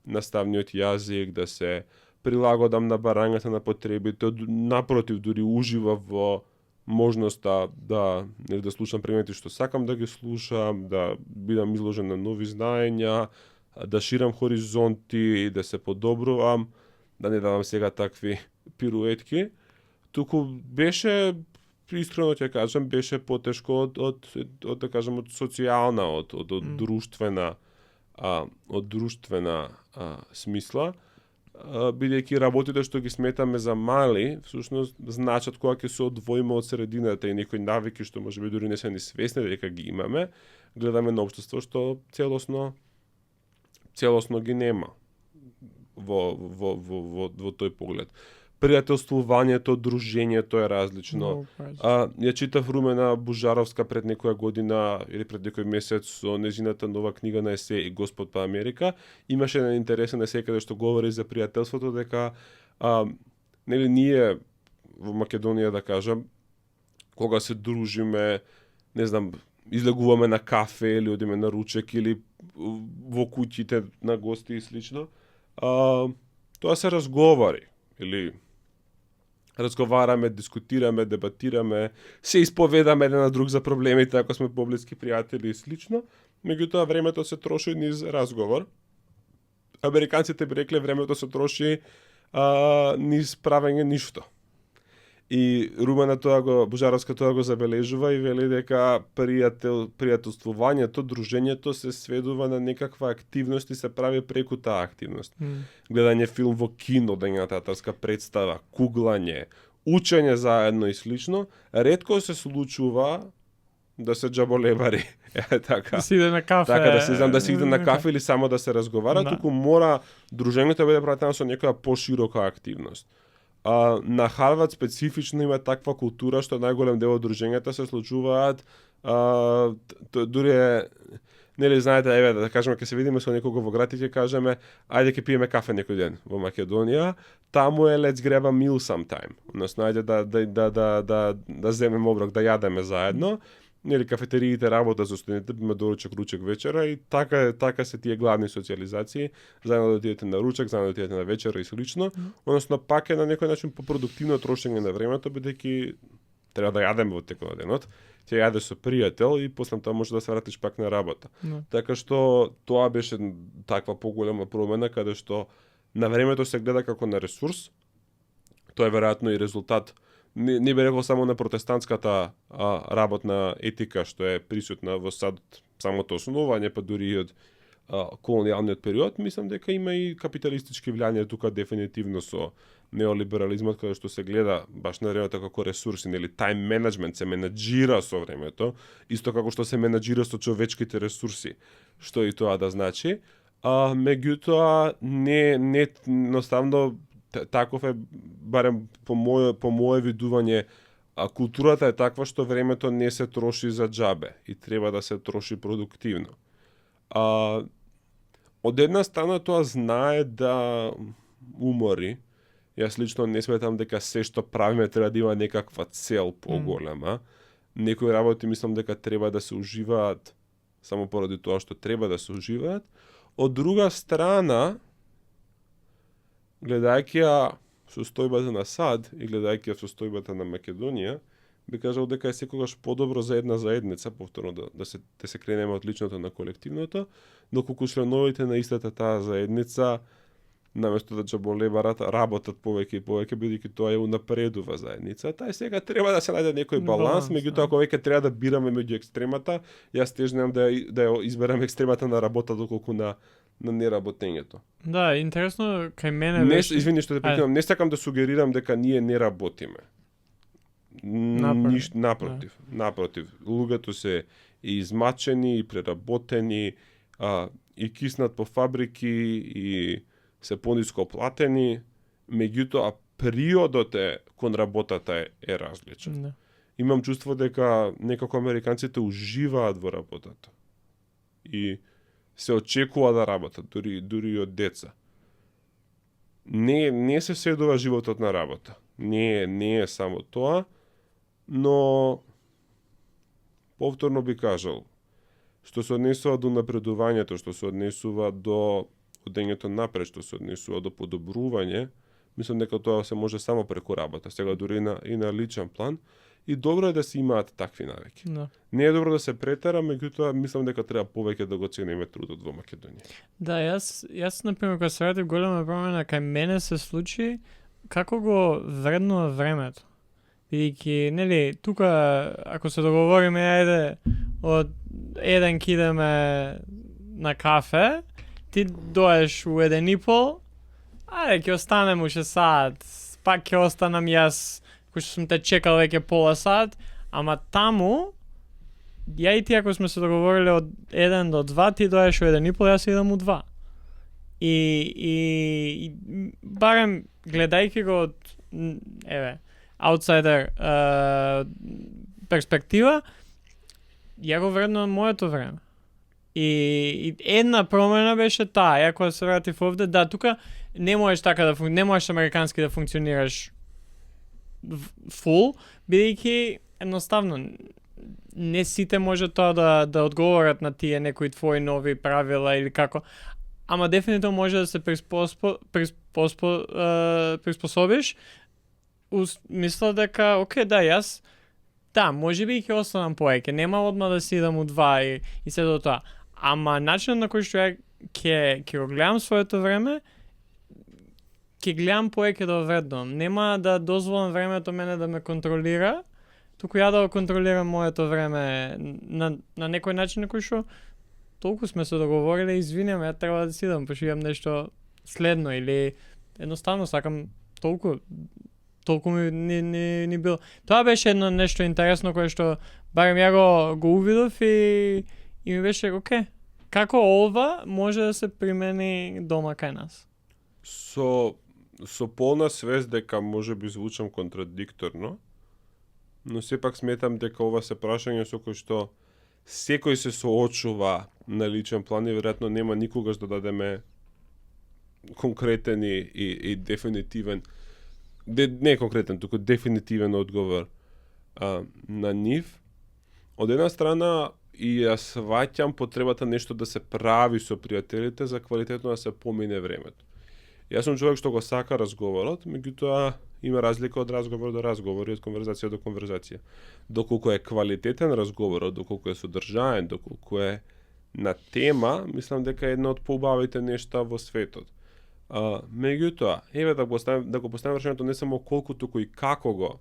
наставниот јазик, да се прилагодам на барањата на потребите, напротив, дури уживав во можноста да слушам предмети што сакам да ги слушам, да бидам изложен на нови знаења, да ширам хоризонти, да се подобрувам, да не давам сега такви пируетки, туку беше, искрено ќе кажам, беше потешко од да кажам, од социјална, од друштвена, од друштвена смисла, бидејќи работите што ги сметаме за мали, всушност значат кога ќе се одвоиме од средината и некои навики што можеби дури не се ни свесни дека ги имаме, гледаме на општество што целосно ги нема во тој поглед. Пријателствувањето, дружењето е различно. Ја читав Румена Бужаровска пред некоја година или пред некој месец со незината нова книга на есе и Господ па Америка. Имаше еден интересен есе каде што говори за пријателството, дека ние во Македонија, да кажам, кога се дружиме, не знам, излегуваме на кафе или одиме на ручек или во куќите на гости и слично, тоа се разговари или разговараме, дискутираме, дебатираме, се исповедаме еден на друг за проблемите ако сме поблиски пријатели и слично, меѓутоа времето се троши низ разговор. Американците би рекле времето се троши низ правење ништо. И Румена Бужаровска тоа го забележува и вели дека пријателствувањето, дружењето се сведува на некаква активност и се прави преку таа активност. Гледање филм во кино, дења театарска представа, куглање, учење заедно и слично, ретко се случува да се џаболебари. Така. Да се иде на кафе. Така, да се иде на кафе или само да се разговара, туку мора дружењето да биде пратено со некоја поширока активност. На Харвард специфично има таква култура што најголем дел од дружењата се случуваат дури нели знаете, еве да кажеме ќе се видиме со некого во град и ќе кажеме ајде ќе пиеме кафе некој ден во Македонија, таму е let's grab a meal sometime. Односно ајде да земеме оброк, да јадеме заедно. Нели кафетериите работат со студентите, има доручок, ручек, вечера и така се тие главни социализации, заедно да отидете на ручек, заедно да отидете на вечера и слично. Односно пак е на некој начин попродуктивно трошење на времето, бидејќи треба да јадеме во текот на денот. Ќе јадеш со пријател и после тоа може да се вратиш пак на работа. Така што тоа беше таква поголема промена каде што на времето се гледа како на ресурс. Тоа е веројатно и резултат не би рекол само на протестантската работна етика што е присутна во самото основање, па дури и од колонијалниот период, мислам дека има и капиталистички влијања тука дефинитивно со неолиберализмот, каде што се гледа баш на времето како ресурси, нели тајм менеджмент се менаџира со времето, исто како што се менаџира со човечките ресурси, што и тоа да значи. Меѓутоа не едноставно таков е, барем по моје видување, културата е таква што времето не се троши за џабе и треба да се троши продуктивно. Од една страна тоа знае да умори. Јас лично не сметам дека се што правиме треба да има некаква цел поголема. Некои работи мислам дека треба да се уживаат само поради тоа што треба да се уживаат. Од друга страна, гледајќи ја состојбата на САД и гледајќи ја состојбата на Македонија, би кажал дека е секогаш подобро за една заедница, повторно да се кренеме од личното на колективното, доколку членовите на истата таа заедница наместо да џаболебарат, работат повеќе и повеќе, бидејќи тоа ја унапредува заедницата. И сега треба да се најде некој баланс, меѓутоа ако веќе треба да бираме меѓу екстремата, јас тежнам да ја изберам екстремата на работа доколку на неработењето. Да, интересно кај мене беше... Извини што те прекинам, не сакам да сугерирам дека ние не работиме. Напротив. Луѓето се и измачени, и преработени, и киснат по фабрики, и се пониско платени, меѓутоа приодот кон работата е различен. Да. Имам чувство дека некако американците уживаат во работата. И се очекува да работат, дури од деца. Не се седува животот на работа. Не е само тоа, но повторно би кажал, што се однесува до напредувањето, што се однесува до одењето напред, што се однесува до подобрување, мислам дека тоа се може само преку работа, сега дури и на личен план, и добро е да се имаат такви навики. Да. Не е добро да се претера, меѓутоа мислам дека треба повеќе да го цениме трудот во Македонија. Да, јас например кога се вратив голема промена кај мене се случи како го вреднува времето. Бидејќи, нели, тука ако се договориме ајде од 1 ќе идеме на кафе, ти доеш у 1:30, ајде ќе останем уште сат, пак ќе останам јас кој што сум те чекал веќе пола сат, ама таму ја и ти ако сме се договориле од 1 до 2, ти доеш у 1:30, јас идам у 2. И барем гледајќи го од аутсайдер перспектива, ја го вреднувам моето време. И една промена беше таа, ја кога се вратив овде, да, тука не можеш така не можеш американски да функционираш фул, бидејќи едноставно не сите може тоа да одговорат на тие некои твои нови правила или како. Ама дефинитивно може да се приспособиш. Мисля дека, окей, да, јас можеби и ќе останам повеќе, нема одма да си идам у 2 и се до тоа. Ама начинот на кој што ја ќе го гледам своето време, ќе гледам повеќе да вреднувам. Нема да дозволам времето мене да ме контролира, туку ја да го контролирам моето време на некој начин на кој што толку сме се договориле, извинем, ја треба да си идам, пошто имам нешто следно или едноставно сакам толку ми ни било. Тоа беше едно нешто интересно кое што барем ја го увидов и ми беше окей. Како ова може да се примени дома кај нас? Со полна свест дека може би звучам контрадикторно, но сепак сметам дека ова се прашање со кој што секој се соочува на личен план и веројатно нема никогаш да дадеме конкретен и дефинитивен, не конкретен, туку дефинитивен одговор на нив. Од една страна и ја сваќам потребата нешто да се прави со пријателите за квалитетно да се помине времето. Јас сум човек што го сака разговорот, меѓутоа има разлика од разговор до разговор и од конверзација до конверзација. Доколку е квалитетен разговорот, доколку е содржаен, доколку е на тема, мислам дека е едно од поубавите нешта во светот. Меѓутоа, еве да го поставим прашањето не само колку, туку и како го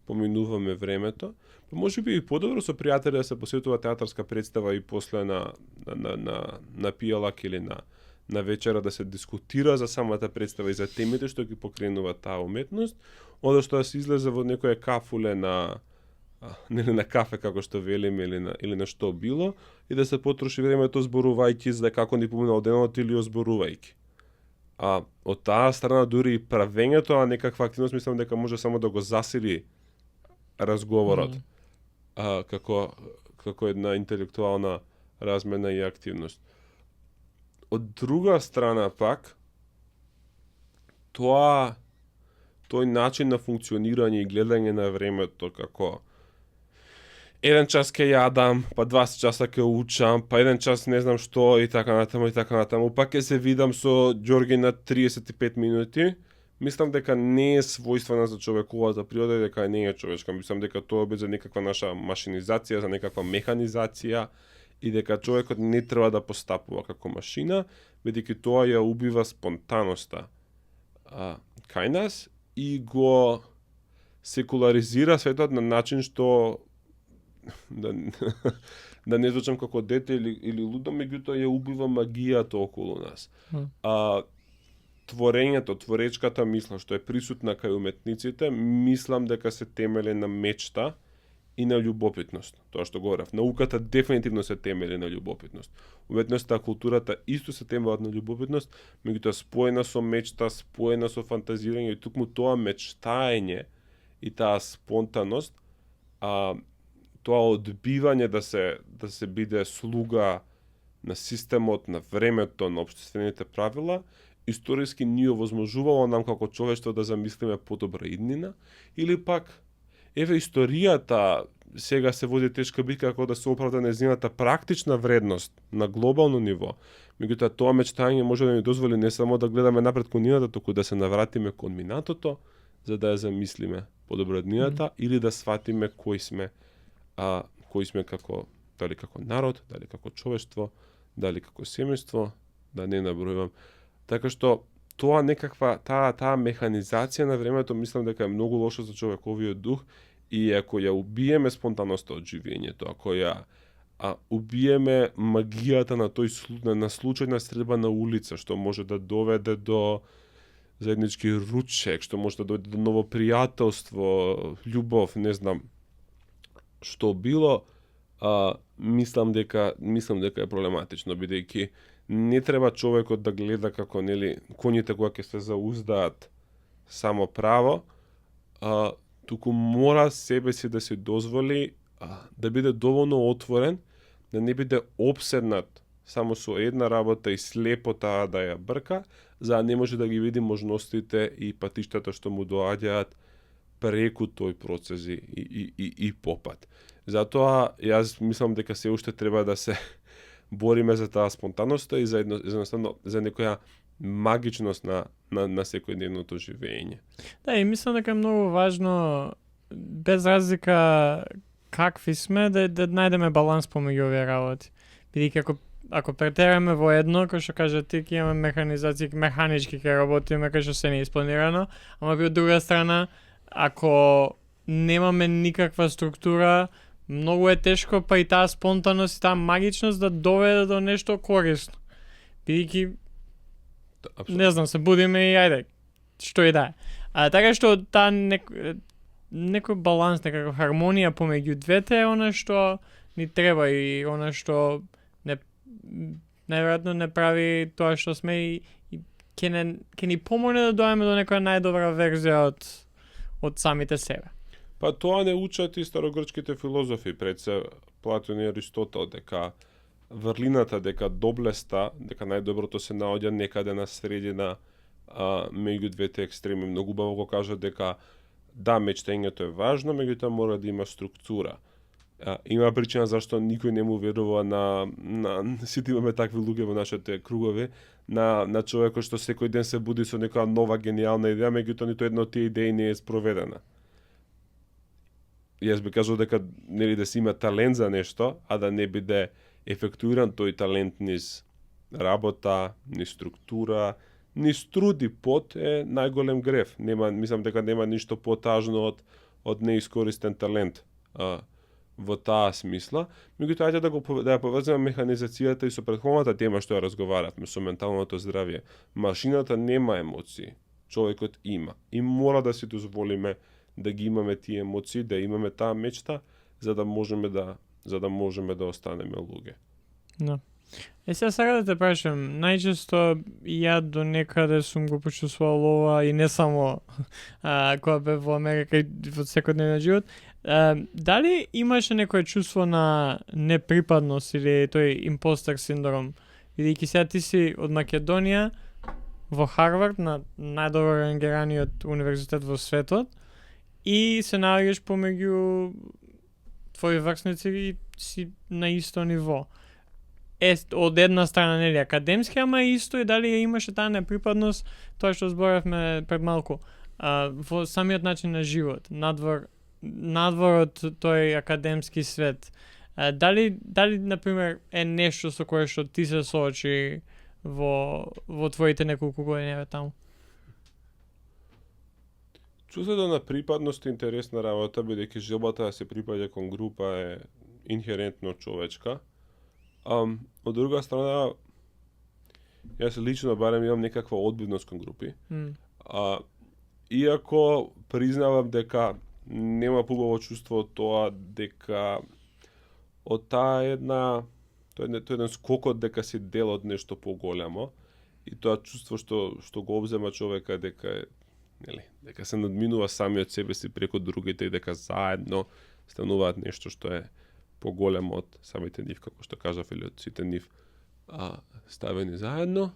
поминуваме времето, па може би и подобро со пријатели да се посетува театарска представа и после на пијалак или на вечера да се дискутира за самата представа и за темите што ги покренува таа уметност, одошто да се излезе во некоја кафуле на кафе како што велиме или на што било и да се потроши времето зборувајќи за како ни поминал денот или озборувајќи. Од таа страна дури и правењето на некаква активност мислам дека може само да го засили разговорот како една интелектуална размена и активност. Од друга страна пак, тој начин на функционирање и гледање на времето како еден час ке јадам, па 20 часа ке учам, па еден час не знам што и така натаму, па ке се видам со Ѓорги на 35 минути, мислам дека не е својствена за човековата природа и дека не е човечка. Мислам дека тоа е за некаква наша машинизација, за некаква механизација и дека човекот не треба да постапува како машина, бидејќи тоа ја убива спонтаноста кај нас и го секуларизира светот на начин што да не звучам како дете или лудо, меѓутоа ја убива магијата околу нас. Творењето, творечката мисла што е присутна кај уметниците, мислам дека се темели на мечта и на љубопитност. Тоа што говорев, науката дефинитивно се темели на љубопитност. Уметноста, културата исто се темелат на љубопитност, меѓутоа споена со мечта, споена со фантазирање и тукму тоа мечтаење и таа спонтаност, тоа одбивање да се биде слуга на системот, на времето, на општествените правила, историски ни овозможувало нам како човештво да замислиме подобра иднина, или пак, еве историјата сега се води тешка битка како да се оправда нејзината практична вредност на глобално ниво. Меѓутоа тоа мечтање може да ни дозволи не само да гледаме напред кон иднината, туку да се навратиме кон минатото, за да ја замислиме подобро иднината или да сватиме кои сме како дали како народ, дали како човештво, дали како семејство, да не набројувам. Така што тоа некаква таа механизација на времето мислам дека е многу лошо за човековиот дух и ако ја убиеме спонтаноста од живењето, ако ја убиеме магијата на на случајна средба на улица што може да доведе до заеднички ручек, што може да доведе до ново пријателство, љубов, не знам што било, мислам дека е проблематично, бидејќи не треба човекот да гледа како коњите кога ќе се зауздаат само право, туку мора себе си да се дозволи да биде доволно отворен, да не биде обседнат само со една работа и слепо таа да ја брка, за да не може да ги види можностите и патиштата што му доаѓаат преку тој процес и попат. Затоа јас мислам дека се уште треба да се бориме за таа спонтаноста и за некоја магичност на секојдневното живење. Да, и мислам дека е многу важно, без разлика какви сме, да најдеме баланс помеѓу овие работи. Бидејќи ако претераме во едно, кој што кажа ти, ќе имаме механизација, механички ќе работиме, кај што се не испланирано, ама би од друга страна, ако немаме никаква структура, многу е тешко па и таа спонтаност и таа магичност да доведе до нешто корисно. Бидејќи не знам, се будиме и ајде, што и да е. Така што таа некој баланс, некаква хармонија помеѓу двете е она што ни треба и она што најверојатно не прави тоа што сме и ќе ни помогне да дојдеме до некоја најдобра верзија од самите себе. Па тоа не учат и старогрчките филозофи, пред се Платон и Аристотел, дека врлината, дека доблеста, дека најдоброто се наоѓа некаде на средина меѓу двете екстреми. Многу убаво го кажа дека да, мечтањето е важно, меѓутоа мора да има структура. Има причина зашто никој не му верува на сите имаме такви луѓе во нашите кругови, на човекот што секој ден се буди со некоја нова гениална идеја, меѓутоа ниту една од тие идеи не е спроведена. Јас би кажал дека нели да си има талент за нешто, а да не биде ефектуиран тој талент низ работа, низ структура, низ труд и пот е најголем грев. Мислам дека нема ништо потажно од неискористен талент во таа смисла. Меѓутоа ајде да ја поврземе механизацијата и со претходната тема што ја разговаравме, со менталното здравје. Машината нема емоции, човекот има. И мора да си дозволиме да ги имаме тие емоции, да имаме таа мечта, за да можеме да останеме луѓе. Да. Сега да те прашам, најчесто ја до некаде сум го почувствувал ова и не само кога бев во Америка и во секојдневниот живот. Дали имаше некое чувство на неприпадност или тој импостер синдром? Бидејќи сега ти си од Македонија во Харвард, на најдобро рангираниот универзитет во светот, и се наоѓаш помеѓу твои врсници и си на исто ниво. Од една страна нели академски, ама исто и дали имаше таа неприпадност, тоа што зборавме пред малку, во самиот начин на живот, надвор од тој академски свет. Дали например е нешто со кое што ти се соочи во твоите неколку години таму? Чувството на припадност е интересна работа, бидејќи желбата да се припаѓа кон група е инхерентно човечка. Од друга страна, јас лично барем имам некаква одбивност кон групи. Иако признавам дека нема побаво чувство од тоа дека од таа тој еден скокот дека си дел од нешто поголемо и тоа чувство што го обзема човека дека се надминува самиот себе си преку другите и дека заедно стануваат нешто што е поголемо од самите нив, како што кажав, или од сите нив ставени заедно.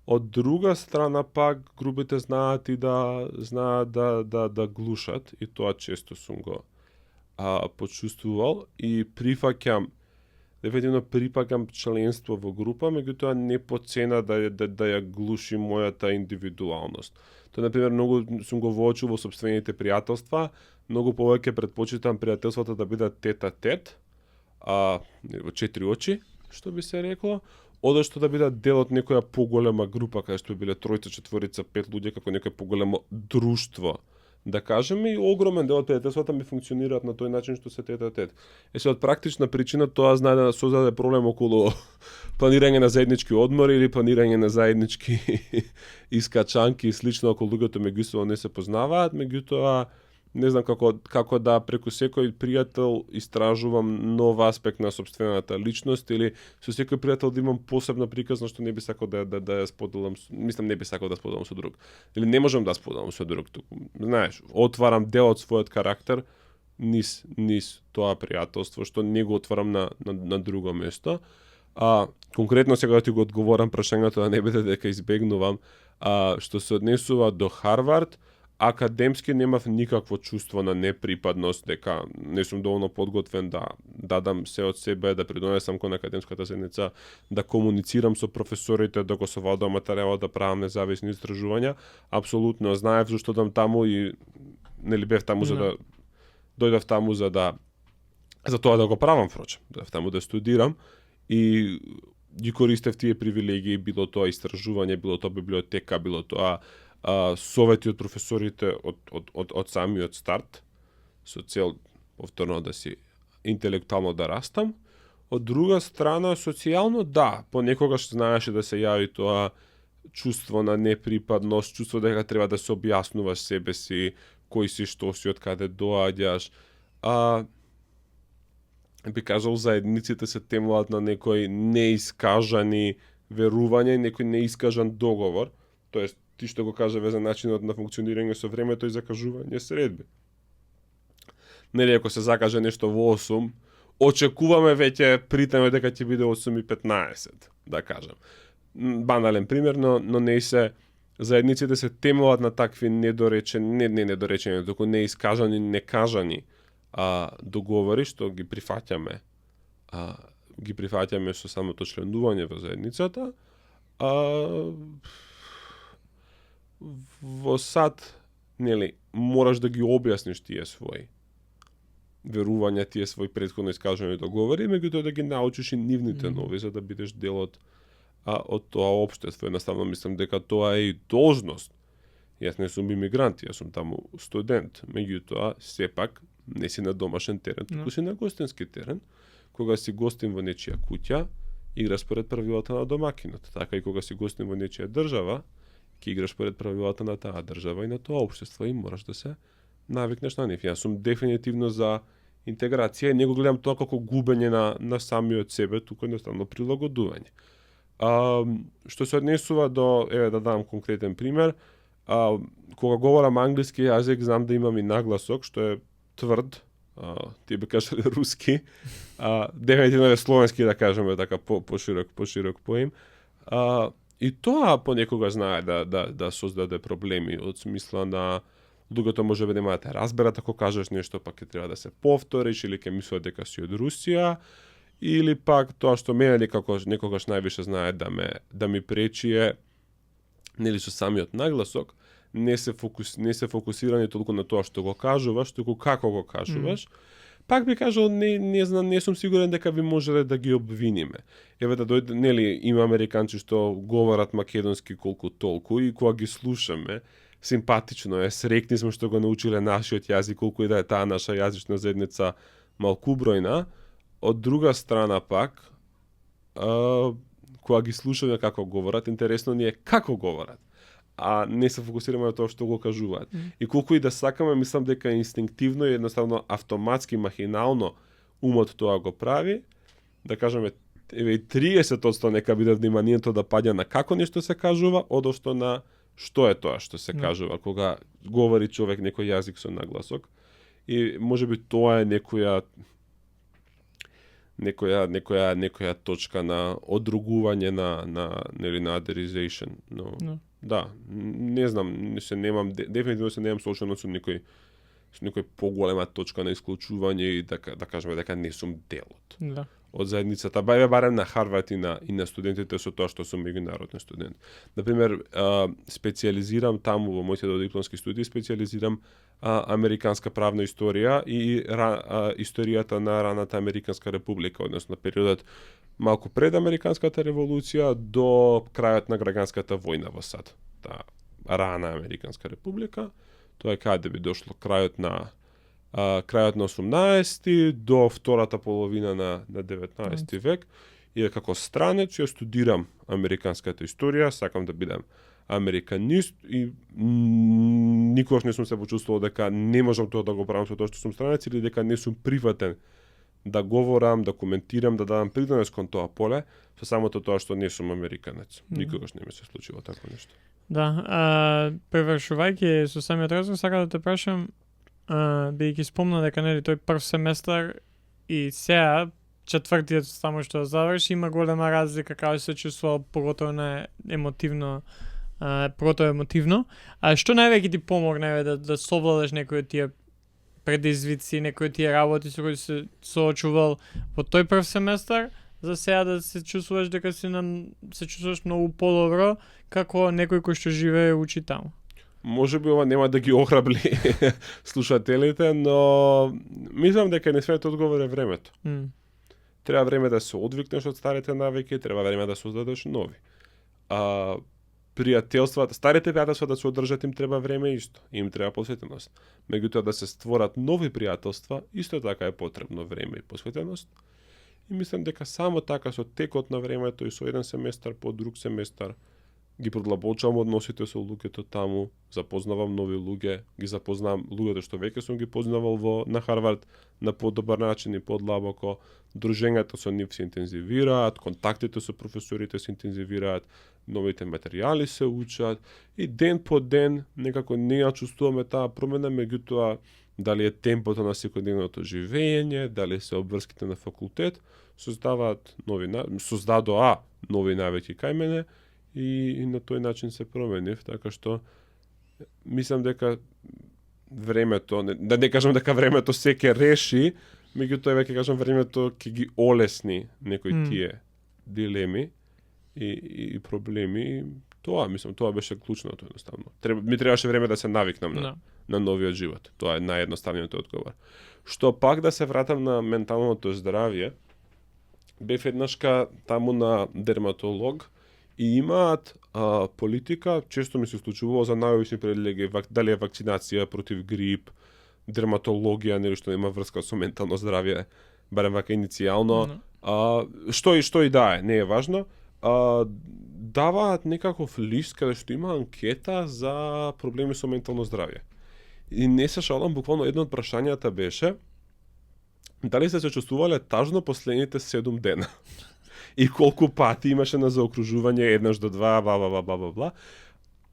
Од друга страна пак групите знаат да глушат и тоа често сум го почувствувал и дефинитивно прифаќам членство во група, меѓутоа не по цена да ја глуши мојата индивидуалност. Тоа, например, многу сум го воочил во сопствените пријателства, многу повеќе предпочитам пријателствата да бидат тет-а-тет, во четири очи, што би се рекло, одошто да бидат дел од некоја поголема група, каде што биле тројца, четворица, 5 луѓе, како некој поголемо друштво. Да кажеме, и огромен дел од пријателствата ми функционираат на тој начин што се тет-а-тет. Се од практична причина тоа знае да создаде проблем околу планирање на заеднички одмори или планирање на заеднички искачанки и слично, околу луѓето меѓусебно не се познаваат, меѓутоа не знам како да преку секој пријател истражувам нов аспект на сопствената личност или со секој пријател да имам посебна приказна што не би сакал да ја споделам, не би сакал да споделам со друг. Или не можам да споделам со друг туку. Знаеш, отварам дел од својот карактер низ тоа пријателство што не го отварам на друго место. Конкретно сега да ти го одговорам прашањето да не биде дека избегнувам, што се однесува до Харвард, академски немав никакво чувство на неприпадност, дека не сум доволно подготвен да дадам се од себе, да придонесам кон академската заедница, да комуницирам со професорите, да го совладувам материјалот, да правам независни истражувања. Апсолутно знаев зашто дам таму и нели бев таму дојдов таму за тоа да го правам, впрочем, дојдов таму да студирам и ги користев тие привилегии, било тоа истражување, било тоа библиотека, било тоа совети од професорите од самиот старт, со цел повторно да си интелектуално да растам. Од друга страна, социјално да, понекогаш знаеше да се јави тоа чувство на неприпадност, чувство дека треба да се објаснуваш себе си, кој си, што си, од каде доаѓаш. Би кажал, заедниците се темелат на некои неискажани верувања и некој неискажан договор, тоест ти што го кажа за начинот на функционирање со времето и закажување средби. Нели, ако се закаже нешто во 8, очекуваме веќе притеме дека ќе биде 8:15, да кажам. Банален пример, но не се заедниците се темуваат на такви недоречени, туку неискажани, некажани договори што ги прифаќаме. Ги прифаќаме со самото членување во заедницата. Во сад, нели, мораш да ги објасниш тие своји верувања, тие своји претходно искажани договори, меѓутоа да ги научиш и нивните нови, за да бидеш дел од тоа општество. Едноставно мислам дека тоа е и должност. Јас не сум имигрант, јас сум таму студент, меѓутоа сепак не си на домашен терен, туку си на гостински терен. Кога си гостин во нечија куќа, играш според правилата на домакинот. Така и кога си гостин во нечија држава, ќе играш според правилата на таа држава и на тоа општество и мораш да се навикнеш на нив. Јас сум дефинитивно за интеграција и не го гледам тоа како губење на самиот себе, туку едноставно прилагодување. Што се однесува до, да дадам конкретен пример, кога говорам англиски јазик, знам да имам и нагласок, што е тврд, тие би кажале руски, дефинитивно е словенски, да кажеме така поширок поим. И тоа понекогаш знае да создаде проблеми, од смисла на луѓето можеби нема да те разберат ако кажеш нешто, пак ќе треба да се повториш или ќе мислат дека си од Русија, или пак тоа што мене некогаш највише знае да ми пречи е, нели со самиот нагласок, не се фокусирани толку на тоа што го кажуваш, туку како го кажуваш. Пак би кажал, не знам, не сум сигурен дека би можеле да ги обвиниме. Еве да дојде, нели, има американци што говорат македонски колку толку и кога ги слушаме, симпатично е, срекни сме што го научиле нашиот јазик, колку и да е таа наша јазична заедница малку бројна. Од друга страна пак, кога ги слушаме како говорат, интересно ни е како говорат, а не се фокусираме на тоа што го кажуваат. И колку и да сакаме, мислам дека инстинктивно и едноставно автоматски, махинално умот тоа го прави, да кажеме, еве 30% нека биде вниманието да паѓа на како нешто се кажува, одошто на што е тоа што се кажува кога говори човек некој јазик со нагласок. И можеби тоа е некоја точка на одругување на adderization, но да, не знам, дефинитивно се немам соочено со некој поголема точка на исклучување и да кажеме дека не сум делот од заедницата, барем на Харвард и на студентите со тоа што сум меѓународен студент. Например, специализирам таму во моите додипломски студии, специализирам американска правна историја и историјата на раната Американска република, односно периодот малку пред Американската револуција до крајот на граѓанската војна во САД. Таа рана Американска република, тоа е каде би дошло крајот на 18 до втората половина на 19 век. И како странец ја студирам американската историја, сакам да бидам американист и никогаш не сум се почувствувал дека не можам тоа да го правам со тоа што сум странец или дека не сум приватен да говорам, да коментирам, да дадам придонес кон тоа поле, со самото тоа што не сум американец. Никогаш не ми се случило такво нешто. Да, превршувајќи со самиот разговор, сакам да те прашам, бидејќи спомна дека нели тој прв семестар и сега четвртиот само што заврши, има голема разлика како се чувствувал, поготово на емотивно, протоемотивно. А што највеќе ти помогна да совладаш некои од тие предизвици, некои од тие работи со кои се соочувал во тој прв семестар, за сега да се чувствуваш дека се чувствуваш многу подобро како некој кој што живее и учи таму? Можеби ова нема да ги охрабли слушателите, но мислам дека не свето одговор е времето. Треба време да се одвикнеш од старите навики, треба време да создадеш нови. Пријателствата, старите пријателства да се одржат им треба време исто, им треба посветеност. Меѓутоа да се створат нови пријателства, исто така е потребно време и посветеност. И мислам дека само така со текот на времето и со еден семестар по друг семестар ги продлабочувам односите со луѓето таму, запознавам нови луѓе, ги запознавам луѓето што веќе сум ги познавал на Харвард на подобар начин и подлабоко, дружењата со нив се интензивираат, контактите со професорите се интензивираат, новите материјали се учат и ден по ден некако не ја чувствуваме таа промена, меѓутоа дали е темпото на секојдневното живење, дали се обврските на факултет, создадоа нови навики кај мене и на тој начин се променив, така што мислам дека времето, да не кажам дека времето се ќе реши, меѓутоа веќе кажам времето ќе ги олесни некои тие дилеми и проблеми. Тоа беше клучното едноставно. Ми требаше време да се навикнам на новиот живот. Тоа е наједноставниот одговор. Што пак да се вратам на менталното здравје, бев еднашка таму на дерматолог и имаат политика, често ми се случувало за најобични предлеги, дали е вакцинација против грип, дерматологија, нели што има врска со ментално здравје, барем вака иницијално, што и да е, не е важно, даваат некаков лист каде што има анкета за проблеми со ментално здравје. И не се шалам, буквално едно од прашањата беше дали се чувствувале тажно последните 7 дена. И колку пати имаше на заокружување 1 до 2, бла,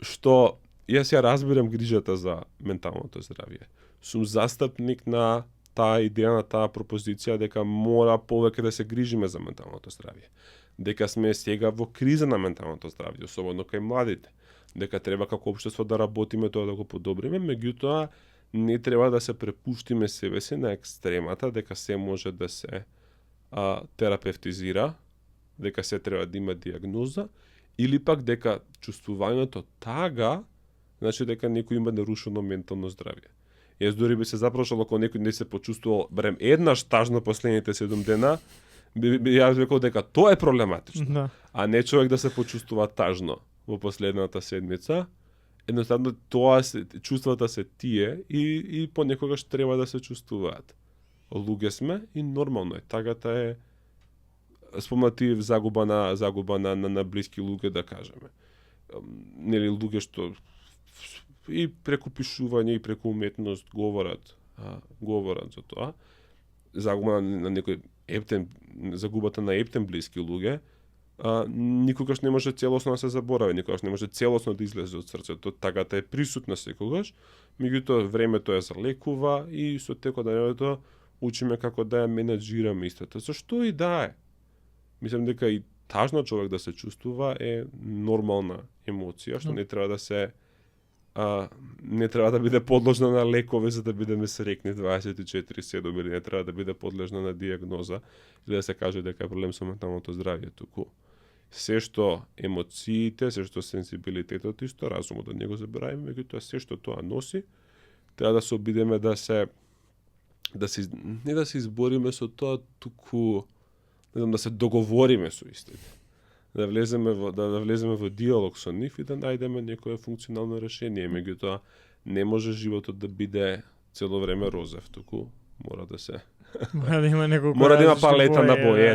што јас ја разбирам грижата за менталното здравје. Сум застапник на таа идеја, на таа пропозиција дека мора повеќе да се грижиме за менталното здравје. Дека сме сега во криза на менталното здравје, особено кај младите. Дека треба како општество да работиме тоа да го подобриме, меѓутоа не треба да се препуштиме себе си на екстремата, дека се може да се терапевтизира, дека се треба да има диагноза, или пак дека чувствувањето тага, значи дека некој има нарушено ментално здравје. Јас дури би се запрошал ако некој не се почувствувал барем еднаш тажно последните 7 дена, јас рекол дека тоа е проблематично, а не човек да се почувствува тажно во последната седмица. Едноставно чувствата се тие и понекогаш треба да се чувствуваат. Луѓе сме и нормално е. Тагата е спомнати загуба на блиски луѓе, да кажеме. Нели луѓе што и преку пишување и преку уметност говорат за тоа. Загуба на некој загубата на ептен блиски луѓе, никогаш не може целосно да се заборави, никогаш не може целосно да излезе од срцето. Тагата е присутна секогаш, меѓутоа времето ја залекува и со текот на времето учиме како да ја менаџираме истата. Зашто и да е? Мислам дека и тажно човек да се чувствува е нормална емоција, што не треба да се не треба да биде подложна на лекови за да бидеме срекни 24/7 или не треба да биде подлежна на диагноза или да се каже дека е проблем со менталното здравје, туку се што емоциите, се што сензибилитетот исто разумот да не го забораваме, меѓутоа се што тоа носи, треба да се обидеме не да се избориме со тоа, туку да се договориме со истите. Да влеземе во диалог со нив и да најдеме некое функционално решение, меѓутоа не може животот да биде цело време розев, туку мора да се Мора да има неколку мора да има палета на бои,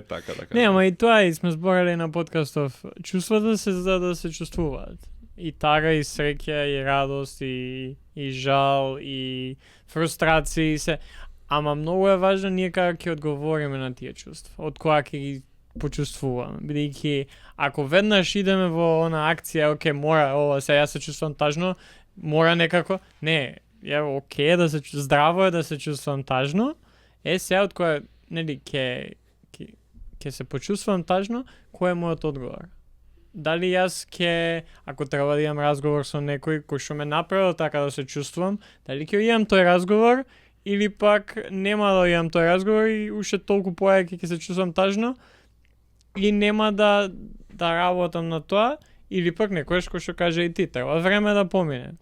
така. така. Не, ама и тоа и сме зборали на подкастов. Чувствата се за да се чувствуваат. И тага, и среќа, и радост, и жал, и фрустрација, и се. Ама многу е важно ние како ќе одговориме на тие чувства, од која ќе ги почувствуваме. Бидејќи ако веднаш идеме во она акција, оке, мора ова, сега јас се чувствувам тажно, мора некако, не, оке, здраво е да се чувствувам тажно, сега од која, нели, ќе се почувствувам тажно, кој е мојот одговор? Дали јас ако треба да имам разговор со некој кој што ме направил така да се чувствувам, дали ќе имам тој разговор, или пак нема да имам тој разговор и уште толку појаќе ќе се чувствувам тажно, и нема да работам на тоа, или пак некојаш кој што каже и ти, треба време да помине.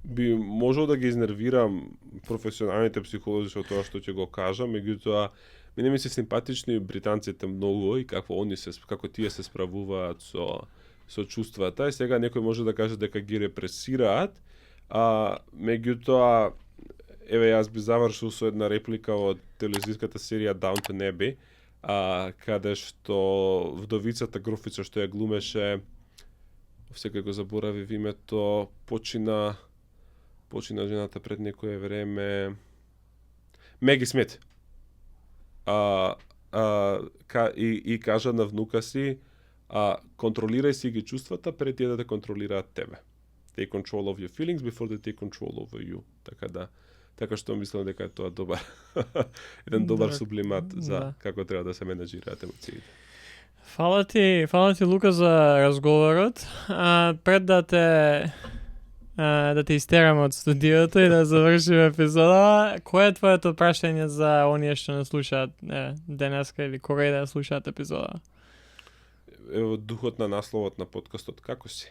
Би можел да ги изнервирам професионалните психолози со тоа што ќе го кажам, меѓутоа мене ми се симпатични британците многу и како тие се справуваат со чувствата. И сега некој може да каже дека ги репресираат, меѓутоа еве јас би завршил со една реплика од телевизиската серија Downton Abbey, каде што вдовицата Грофица што ја глумеше секој го заборавив името, почина жената пред некое време, Меги Смит. И кажа на внука си, контролирај си ги чувствата пред тие да те контролираат тебе. Take control of your feelings before they take control over you. Така што мислам дека е тоа добар еден добар сублимат за како треба да се менеджираат емоциите. Фала ти Лука за разговорот. Пред да те истераме од студиото и да завршиме епизода, кој е твоето прашање за оние што не слушаат денеска или кога да слушаат епизода? Ево духот на насловот на подкастот, како си?